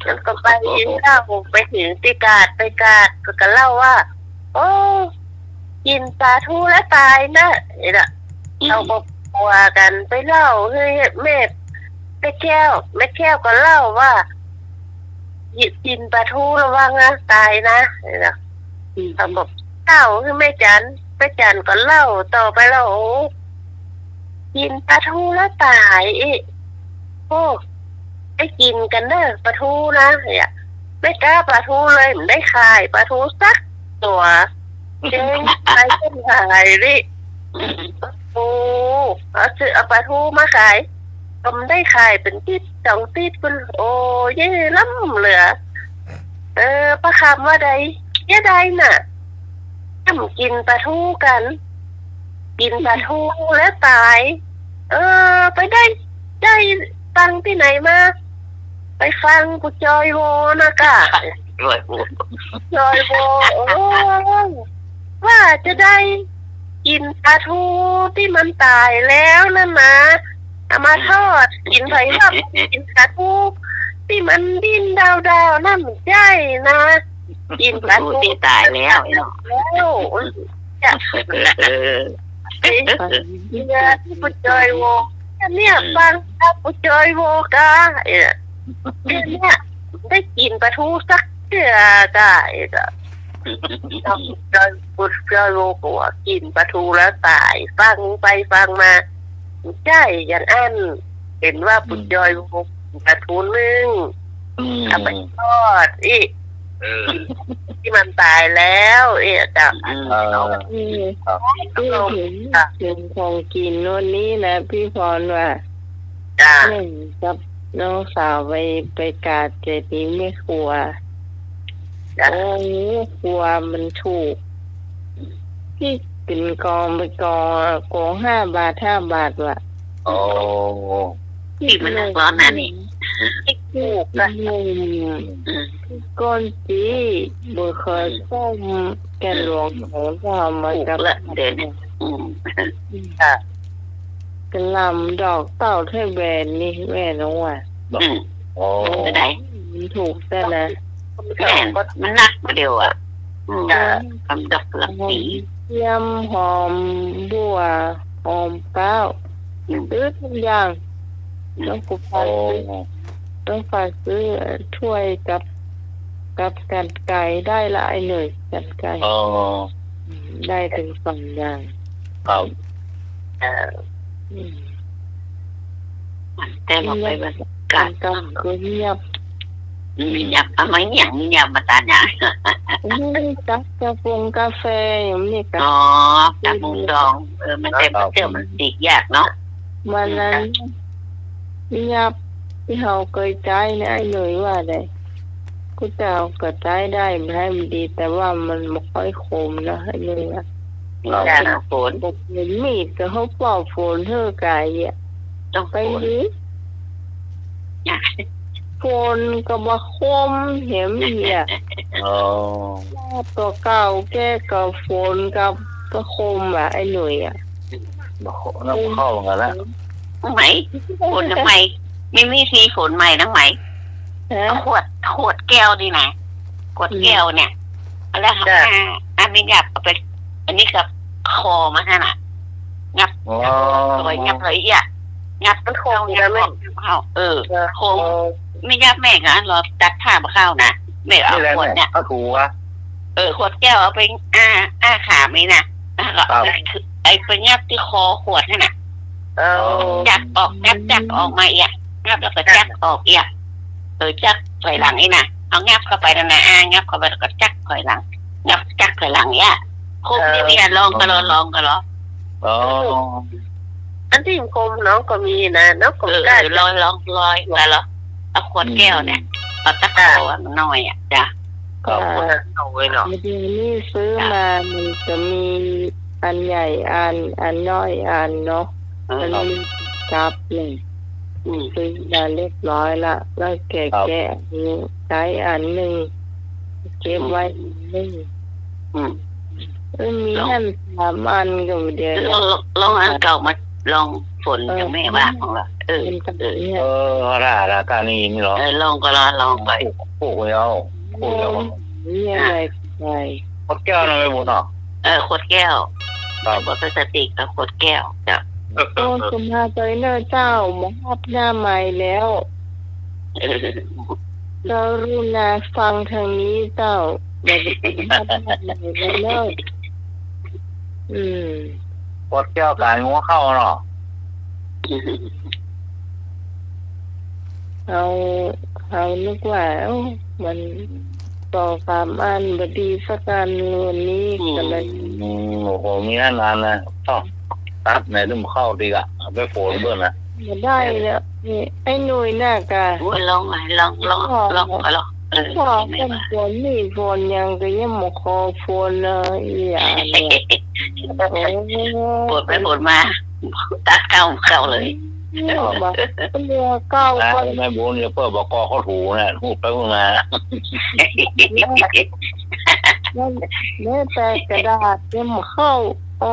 มันก็ไปกิ๋นเหล้า ไปเถิงตี้กาด ไปกาด ก็เล่าว่า โอ้ กิ๋นป๋าทูแล้วต๋ายนะ อี้เนาะ อืม เขาก็กั๋วกั๋น ไปเล่าหื้อแม่ แม่แก้ว แม่แก้วก็เล่าว่า กิ๋นป๋าทูแล้วว่าต๋ายนะ อี้เนาะ อืม เขาก็เล่าหื้อแม่จัน แม่จันก็เล่าต่อไปแล้ว โอ้ กิ๋นป๋าทูแล้วต๋ายอี้ โอ้ ได้กิ๋นกั๋นเน่อป๋าทูนะ เนี่ย ไม่กล้าป๋าทูเลย บ่ได้ขายป๋าทูสักตั๋ว เจ๊งไปเจ๊งขายนี่ โอ้ เอาซื้อ เอาป๋าทูมาขาย ก็บ่ได้ขายเป๋นติ๊บสองติ๊บปุ้น โอ้ เย่ล้ำเหลือ เออ ป้าคำว่าใด เย่ใดน่ะ แหมกิ๋นป๋าทูกั๋น กิ๋นป๋าทูแล้วต๋าย เออ ไปได้ ได้ฟังตี้ไหนมา ไปฟังปู่จอยโวนะก้า จอยโว จอยโว เออ ว่าจะได้กิ๋นป๋าทูตี้มันต๋ายแล้วนั่นนะ เอามาทอดกิ๋น ใผว่ากิ๋นป๋าทูตี้มันดิ้นดาวๆ นั่นใจ้นะ กิ๋นป๋าทูตี้ต๋ายแล้วเนาะ แล้ว เออ เนี่ย ตี้ปู่จอยโว เนี่ย อืม ฟังครับปู่จอยโวก้า เออ เนี่ย ได้กิ๋นป๋าทูสักเตื้อก้า เออ ปู่จอย ปู่จอยโวก็ว่ากิ๋นป๋าทูแล้วต๋าย ฟังไปฟังมา ใจ้อย่างอั้น หันว่าปู่จอยโวป๋าทูนึ่ง อืม เอาไปทอดอี้ เออ ตี้มันต๋ายแล้ว เอ๊ะ เจ้า อืม เออ ครับ ตี้เถิง เถิงของกิ๋นวันนี้นะ พี่พรว่า จ้า แม่กับน้องสาวไป ไปกาดเจดีย์แม่ครัว จ้า โอ้ ครัวมันถูก ตี้กิ๋นกองไปกอง กองห้าบาท ห้าบาทว่ะ โอ้ ตี้มันต๋อนนั้นนี่ ถูกอะ อืม ก้อนตี้บ่เคย อืม ต้มแกงหลวงของเจ้ามา ถูก กับ ละเดี๋ยวนี้ อืม ค่ะ กะหล่ำดอกเต้าไทยแหวนนี่แม่น้องว่า อืม โอ้ จะได้ มันถูกแต๊นะ แม่น มันนักมาเดียวอะ อืม ค่ะ กะหล่ำดอกกะหล่ำปี หอมเทียม หอมบัว หอมเป๊า อืม ซื้อทุกอย่าง อืม ต้องกูพาซื้อ โอ้ ต้องพาซื้อถ้วยกับ กับกรรไกรได้ละไอ้หน่วยกรรไกร อ๋อ อืม ได้เถิงสองอย่าง ครับ เออ อืม แต่บอกไปว่า กั๋น กั๋นก็เงียบ อืม เงียบ เอามาเงียบ เงียบมาตานหยัง อืม ตักกาฟงกาแฟอย่างนี้กะ อ๋อ ตักมุงดอง เออ มันเต็ม ครับ เตี้ยวมันสีกยากเนาะ วันนั้น อืม เงียบ ตี้เฮาเกยใจ๊เนี่ย ไอ้หน่วยว่าได กูจะเอากะใจ๊ได้ มันหื้อมันดี แต่ว่ามันบ่ค่อยขมนะ ไอ้หน่วยว่า ครับ เจ้าฝน บ่เป๋นมีดกะเฮาปอกฝนหื้อกายอะ ต้อง ไป ฝน หื้อ จ้ะ ฝนกะบ่ขม แหมเหีย อ๋อ ลาบกะเก่า แกงกะฝนกะ กะขมอะ ไอ้หน่วยอะ บ่ขม น้ำเข้ากันละ ไหม ฝนทำไม มีวิธีฝนใหม่นะไหม ฮะ เอาขวด ขวดแก้วนี่นะ ขวดแก้วเนี่ย อืม แล้ว จ้ะ อ่า อันนี้หยับเอาไป อันนี้กับคอมันหั่นน่ะ งับ อ๋อ งับเลย งับเลยเอี้ย งับ มันขม งับ นะแม่ เอา เออ เออ ขม เออ ไม่งับแม่ก็อันรอตักผ้ามาเข้านะ แม่เอา นี่แหละ ขวดเนี่ย แม่ เอาถูอะ เออ ขวดแก้วเอาไปอ้า อ้าขามันนะ แล้วก็ ครับ ไอ้ไปงับตี้คอขวดนั่นน่ะ เออ จักออก งับจักออกมาเอี้ย งับแล้วก็จักออกเอี้ย เออ จักถอยหลังนี่นะ เอางับเข้าไปนั่นนะ อ่า งับเข้าไปแล้วก็จักถอยหลัง งับจักถอยหลังเนี่ย ครบ เออ เนี่ย ลองก็ลอง ลองก็ลอง อ๋อ อันตี้คมเนาะก็มีนะ เนาะ เออ เออ ลอง ลอง ลอง ลอง เอาขวดแก้วเนี่ย อืม เอาตั๊ก อ่า เอาอันน้อยอ่ะ จ้ะ ครับ อ่า เอาไว้เนาะ เดี๋ยวนี้ซื้อมา มันจะมีอันใหญ่อัน อันน้อยอันเนาะ เออ มันมีกับหนึ่ง อืม ซื้อมาเรียบร้อยละ แล้วแกะ ครับ แกะอันนี้ ใจ๊อันหนึ่ง เก็บไว้อันหนึ่ง อืม เออ มี ลอง หั้นสามอันก็เดี๋ยว ลอง ลองอันเก่ามา ลองฝน เออ ยังไม่ว่าของละ เออ มันก็ เออ เนี่ย เออ เอาละ เอาละ ตานี่นี่เหรอ เออ ลองก็ลอง ลองไป ปลูก ปลูกไว้เอา ปลูกไว้เอา เนี่ย อ่ะ อะไร อะไร ขวดแก้วนะ แม่บุญเนาะ เออ ขวดแก้ว ครับ ขวดพลาสติกกับขวดแก้ว จ้ะ โอ้ สมภารไปเนอะเจ้า บ่ฮับหน้าไมค์แล้ว เออ กรุณาฟังทางนี้เจ้า อย่าไปถึงพัดลมเลยเนอะ อืม ขวดแก้วก๋ายหัวเข้าเนาะ เฮา เฮานึกว่า เอ้า มันสองสามอันบ่ดีสักอัน วันนี้ อืม ก็เลย อืม โอ้โห มีอันนั้นนะ ต้องตัดในลุ่มเข้าดีกะ เอาไปฝนเบิ่งนะ บ่ได้แล้ว นี่ ไอ้หนุ่ยน่ะกะ โอ้ย ลองหน่อย ลอง ลอง ลอง ลอง ลอง เออ พอ ไม่ ไม่ เป็น ว่า ฝนนี่ฝนยังก็ยังบ่ขอฝนเลย อีหยังเนี่ย โอ้ ฝนไปฝนมา ตัดเข้าเข้าเลย เนี่ย บ่ เรือเก่า อ่า ก็ แม่บุญเนี่ย เปิ้นบอกกอเขาถูกนะ พูดไปพูดมา นั่น แม้แต่กระดาษยังบ่เข้า เอา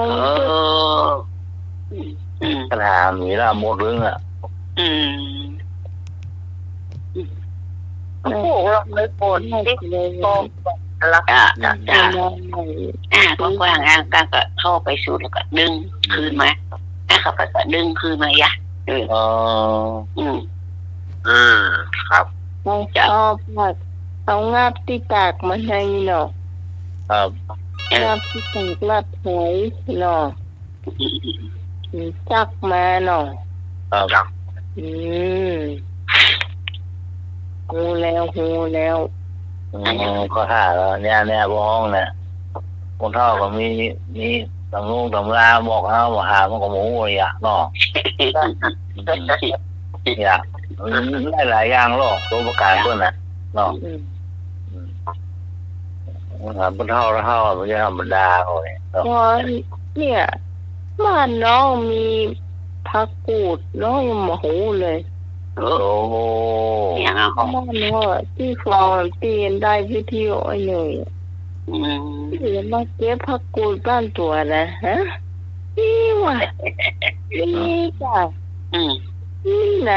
เออ อืม กระดาษมีละหมดเรื่องอ่ะ อืม ปลูกลงไปฝนที่กองละ อ่า จ้ะ อ่า กว้างๆ อ่ะ ก็ ก็เข้าไปสุดแล้วก็ดึงคืนมา อ่ะ เข้าไปก็ดึงคืนมา ยะ เออ อ๋อ อืม อืม ครับ เอา จ้ะ เอาผัก เอางับตี้ตากมาให้เนาะ ครับ เออ งับตี้ตากลัดหอยเนาะ อืม จักมาเนาะ ครับ อืม ฮู้แล้ว ฮู้แล้ว อืม ก็ถ้าแล้วเนี่ย เนี่ย พวกฮ้องเนี่ย คนเฒ่าก็มี มีตำรงตำราบอกเฮา บ่หามันก็บ่ฮู้อีกอะเนาะ อืม เนี่ย มันหลายๆ อย่างหรอก ตัวประการเปิ้นน่ะ เนาะ อืม อืม ถามผู้เฒ่าแล้วเฒ่า มันจะธรรมดาเขาเนี่ย อ๋อ เนี่ย บ้านน้องมีผักกูด น้องยังบ่ฮู้เลย โอ้โห อย่างอ่ะ บ้านน้องอะ ตี้ฟองตี้ได้วิทยุไอ้หนุ่ย อืม ตี้มาเก็บผักกูดบ้านตั๋วนะ ฮะ นี่ว่ะ นี่จ้ะ อืม นี่ไหน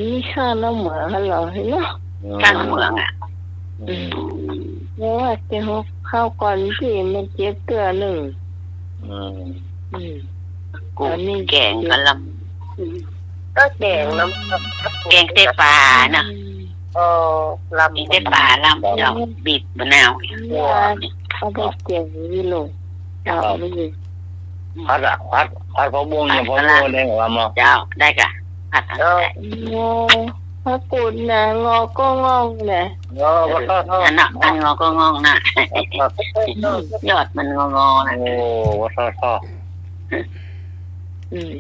มีข้างนอกเหมืองเหรอ เห็นเนาะ ข้างเหมืองอ่ะ อืม เพราะว่าเก็บคราวก่อนตี้มันเก็บเตื้อนึ่ง อืม อืม กู อันนี้ แกงกะหล่ำ อืม ก็แกงน้ำ แกงใต้ป๋าเนาะ เออ ลำ แกงใต้ป๋าลำ เจ้า บีบมะนาว เนี่ย เอาไปแกงนี่ลูก ครับ เอาไป ผัดอะ ผัด ผัดผักบุ้งเนี่ย ผัด ผักบุ้งแดงกับลำเนาะ เจ้า ได้กะ ผัด เออ ได้ โอ้ ผักกูดนะ งอก็งองนะ เออ ผักทอด อันน่ะ อันงอก็งองนะ ผักทอด ยอดมันงองอนะ โอ้ ผักทอด อืม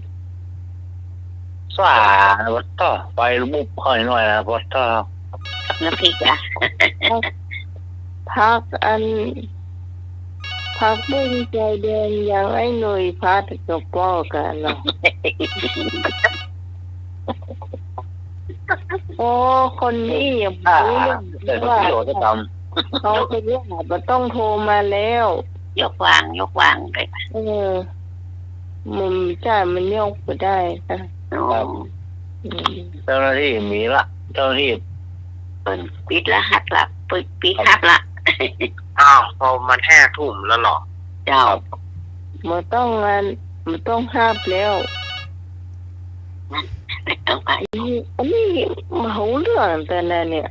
สา ผักทอด ไปบุบค่อยหน่อยนะ ผักทอด น้ำพริกอะ ผักอัน ผักบุ้งใจแดงอย่างไอ้หนุ่ยผัดกับป้อกันเนาะ โอ้ คนนี้ยังบ่ฮู้เรื่อง อ่า แต่ก็ ว่า ประโยชน์ก็ทำ เขาไปเรื่องบ่ต้องโทรมาแล้ว ยกวาง ยกวางไป เออ มันจ่ายมันยกบ่ได้ค่ะ อ๋อ ครับ อืม เจ้าหน้าตี้มีละ เจ้าหน้าตี้ เปิ้นปิดรหัสละ ปิด ปิดฮับละ อ้าว พอมันห้าทุ่มแล้วเหรอ เจ้า ครับ บ่ต้องอัน บ่ต้องฮับแล้ว อันนี้ อันนี้บ่ฮู้เรื่องตันนะเนี่ย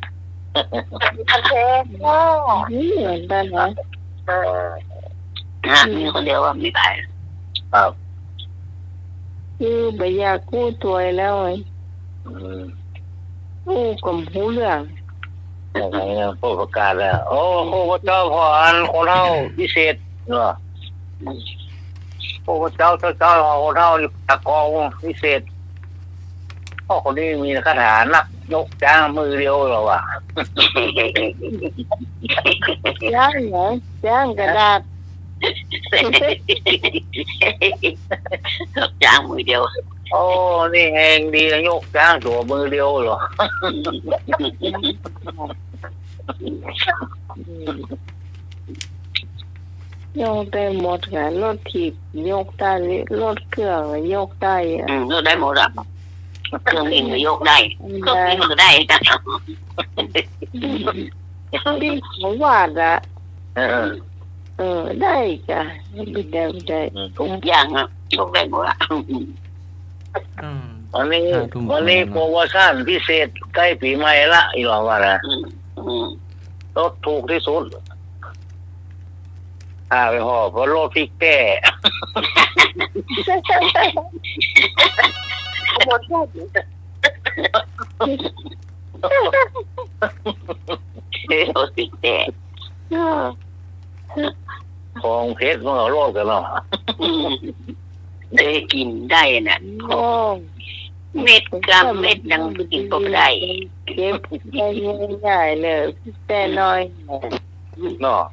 อันแท้เนาะ บ่ฮู้เรื่องตันนะ เออ อ่ะ มีคนเดียวว่ามีใผ ครับ คือบ่อยากฮู้ตั๋วแล้วไง อืม อู้ ก็บ่ฮู้เรื่อง โอ้โห เปิดประกาศแล้ว โอ้ ข้าพเจ้าขออันคนเฒ่าพิเศษเนาะ ข้าพเจ้า เจ้า เจ้า ขอคนเฒ่านี่ตะกองพิเศษ เพราะคนนี้มีคาถานักยกจ๊างมือเดียวเหรอวะ จ๊างเหรอ จ๊างกระดาษ จ๊างมือเดียว โอ้ นี่แฮงดี ยกจ๊างตั๋วมือเดียวเหรอ ยกได้หมดค่ะ รถถีบยกได้ รถเครื่องยกได้อะ อืม ยกได้หมดอะ เครื่องบินก็ยกได้ อืม เครื่องบินก็ได้ ที่เขาวาดอะ เออ เออ ได้จ้ะ บินได้ บินได้ อืม ทุกอย่างอะ ยกได้หมดอะ อืม วันนี้ ห้าทุ่ม วันนี้ กว่าแล้วเนาะ โปรโมชั่นพิเศษใกล้ปี๋ใหม่ละ อีหลอว่านะ อืม อืม ลดถูกที่สุด อ่า ไปห่อ เพราะโลดพริกแก้ โลดพริกแก้ ของเผ็ดมันก็โลดกั๋นเนาะ อืม ได้กิ๋นได้น่ะ โอ้ เม็ดกำเม็ดหยังกิ๋นก็ได้ เก็บได้ง่ายๆ เลย แต่น้อย เนาะ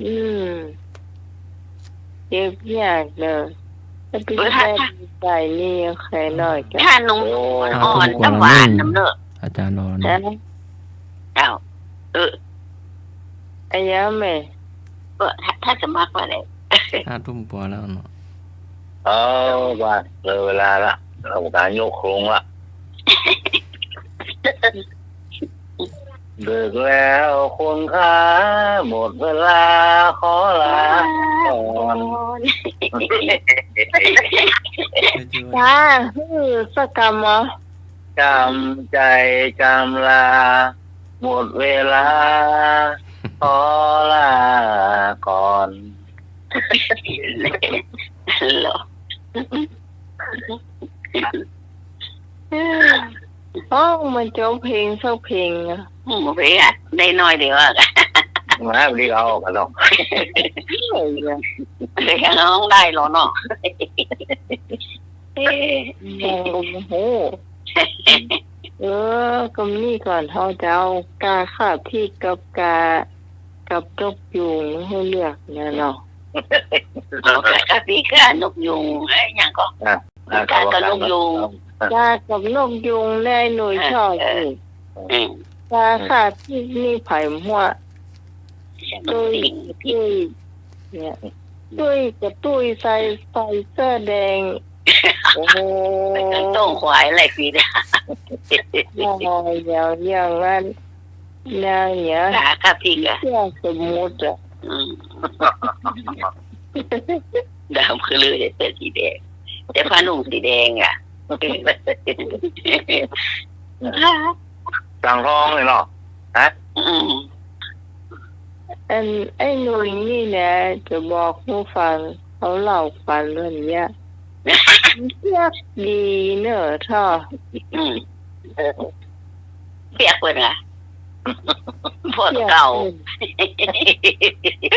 อืม เก็บยากเลย ถ้าไป เออ ถ้า ได้ ถ้า ใส่นี่ใครน้อยจ้ะ ถ้าหนุ่ม โอ้ อ่อนๆ น้ำหวานน้ำเนอะ อาจารย์รอนะ นะ เจ้า เออ อะหยังแม่ ก็ถ้า ถ้าสมัครว่าได้ ห้าทุ่มกว่าแล้วเนาะ เออ ว่าเลยเวลาละ กรรมการยกโครงละ ดึกแล้วคุณขา หมดเวลาขอลาก่อน จ้า หื้อสักกำเหรอ กำใจกำลา หมดเวลา ขอลาก่อน เหรอ โอ้ มันจบเพลงสักเพลงอะ อืม เพลงอะ ได้น้อยเดียวอะ มาดีเอากั๋นเนาะ เดี๋ยวร้องได้เหรอเนาะ เอ๊ะ ยังบ่ฮู้ เออ ก็มีก่อน เฮาจะเอากาฆ่าพริกกับกา กับนกยูงหื้อเลือกนะเนาะ เอากาฆ่าพริกกับนกยูง เอ้ย หยังก็ อ่ะ อ่ะ กากับนกยูง กากับนกยูง แลหนุ่ย เออ ชอบ เออ นี่ อืม กาฆ่าพริกนี่ใผหัว ตุ้ย ตุ้ย เนี่ย ตุ้ยกับตุ้ยใส่ ใส่เสื้อแดง โอ้โห โต้งควายอะไรสิเนี่ย โอ้ย อย่าง อย่างนั้น นางเนี่ย กาฆ่าพริกอะ เสื้อสมุทรอะ อืม ดำคือลือ เสื้อสีแดง แต่ผ้านุ่งสีแดงอะ สังทองเลยเนาะ ฮะ อืม อันไอ้หนุ่ยนี่นะ จะบอกหื้อฟัง เขาเล่าฝันวันเนี้ย เปียกดีเนอะท่อ อืม เปียกเปิ้นอะ พวกเก่า เ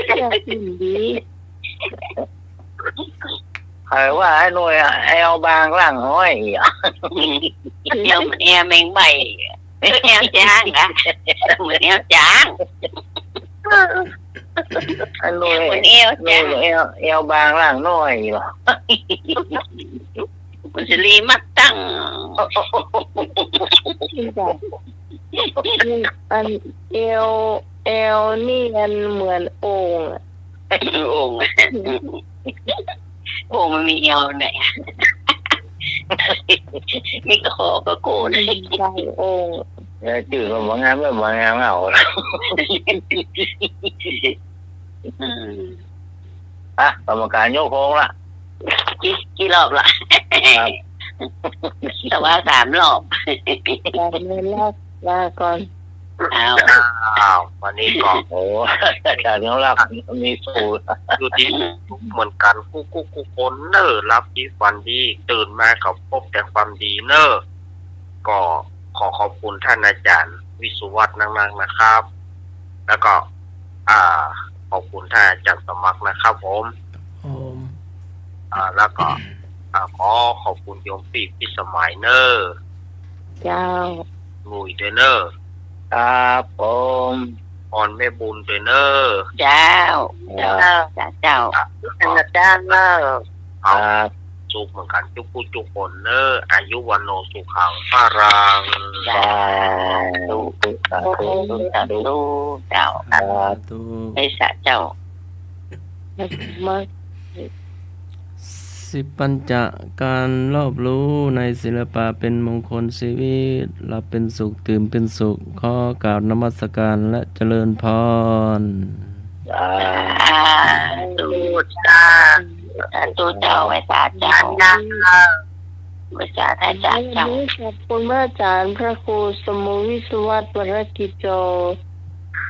ปียกเปิ้นดี ใผว่าไอ้หนุ่ยอะ แอวบางล่างห้อยอะ แอว แอวแมงใบ้ แอวจ๊างอะ เหมือนแอวจ๊าง อันโน้น เหมือนแอวจ๊าง โน้นแอว แอวบางล่างน้อยเหรอ มันจะลีมัดตั้ง อันเอว แอวนี่มันเหมือนโอ่งอะ โอ่ง โอ่งมันมีแอวไหน มีกะขอก็โกน ใส่โอ่ง เออ จื้อก็บ่งาม บ่งามเอา อืม อ่ะ กรรมการยกโค้งละ กี่ กี่รอบละ ครับ แต่ว่าสามรอบ สามรอบ ลาก่อน อ้าว อ้าว วันนี้ก็ โอ้ อาจารย์เขาลากมีสูตร อยู่ดีทุกข์เหมือนกัน กู้กู้กู้คนเน้อ หลับดีฝันดี ตื่นมาก็พบแต่ความดีเน้อ ก็ ขอขอบคุณท่านอาจารย์วิศวัฒน์นักๆ นะครับ แล้วก็ อ่า ขอบคุณท่านอาจารย์สมัครนะครับผม ผม อ่า แล้วก็ อ่า ขอขอบคุณโยมปี้พิสมัยเนอะ เจ้า ลุยด้วยเนอะ ครับผม พรแม่บุญด้วยเนอะ เจ้า เจ้า เจ้า เจ้า เจ้า เอา ครับ สุขเหมือนกันจุกผู้จุกคนเนอะ อายุวัณโณสุขังพลัง สาธุ สาธุ สาธุ เจ้า สาธุ ไอ้สาเจ้า สิบปัญจะ ก๋านรอบรู้ในศิลปะเป๋นมงคลจีวิต หลับเป๋นสุข ตื่นเป๋นสุข ขอกราบนมัสก๋านและเจริญพร สาธุ สาธุเจ้า ไหว้สาเจ้า ไหว้สาท่านเจ้า ขอบคุณพระอาจารย์พระครูสมุทรวิศวัฒน์ วรกิจโจ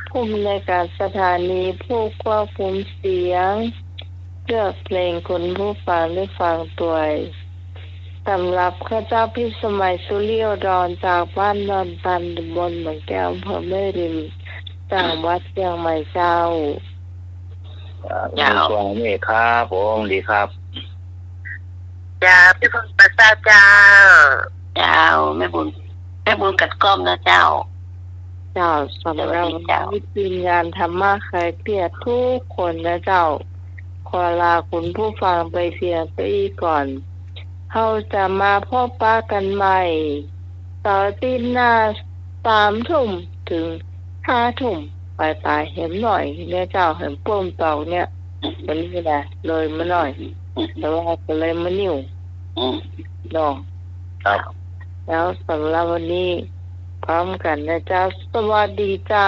ผู้อำนวยการสถานีผู้ควบคุมเสียง เลือกเพลงคุณผู้ฟังได้ฟังตวย สำหรับข้าเจ้าพิสมัย สุริโยดร จากบ้านดอนตัน ตำบลเหมืองแก้ว อำเภอแม่ริม จังหวัดเจียงใหม่เจ้า เจ้า สวัสดีครับผม ดีครับ เจ้า พี่พงษ์ประเสริฐเจ้า เจ้า แม่บุญ แม่บุญกัดก้อมนะเจ้า เจ้า สำหรับวันนี้ สวัสดีเจ้า ทีมงานธรรมะคลายเครียดทุกคนนะเจ้า ขอลาคุณผู้ฟังไปเพียงเต้าอี้ก่อน เฮาจะมาพบปะกั๋นใหม่ เสาร์อาทิตย์หน้า สามทุ่มเถิงห้าทุ่มปลายๆ แหมหน่อยเน่อเจ้า แหมป้นตอกเนี่ย วันนี้นะ เลยมาหน่อย แต่ว่าก็เลยมานิ่ว เนาะ ครับ แล้วสำหรับวันนี้ พร้อมกั๋นนะเจ้า สวัสดีเจ้า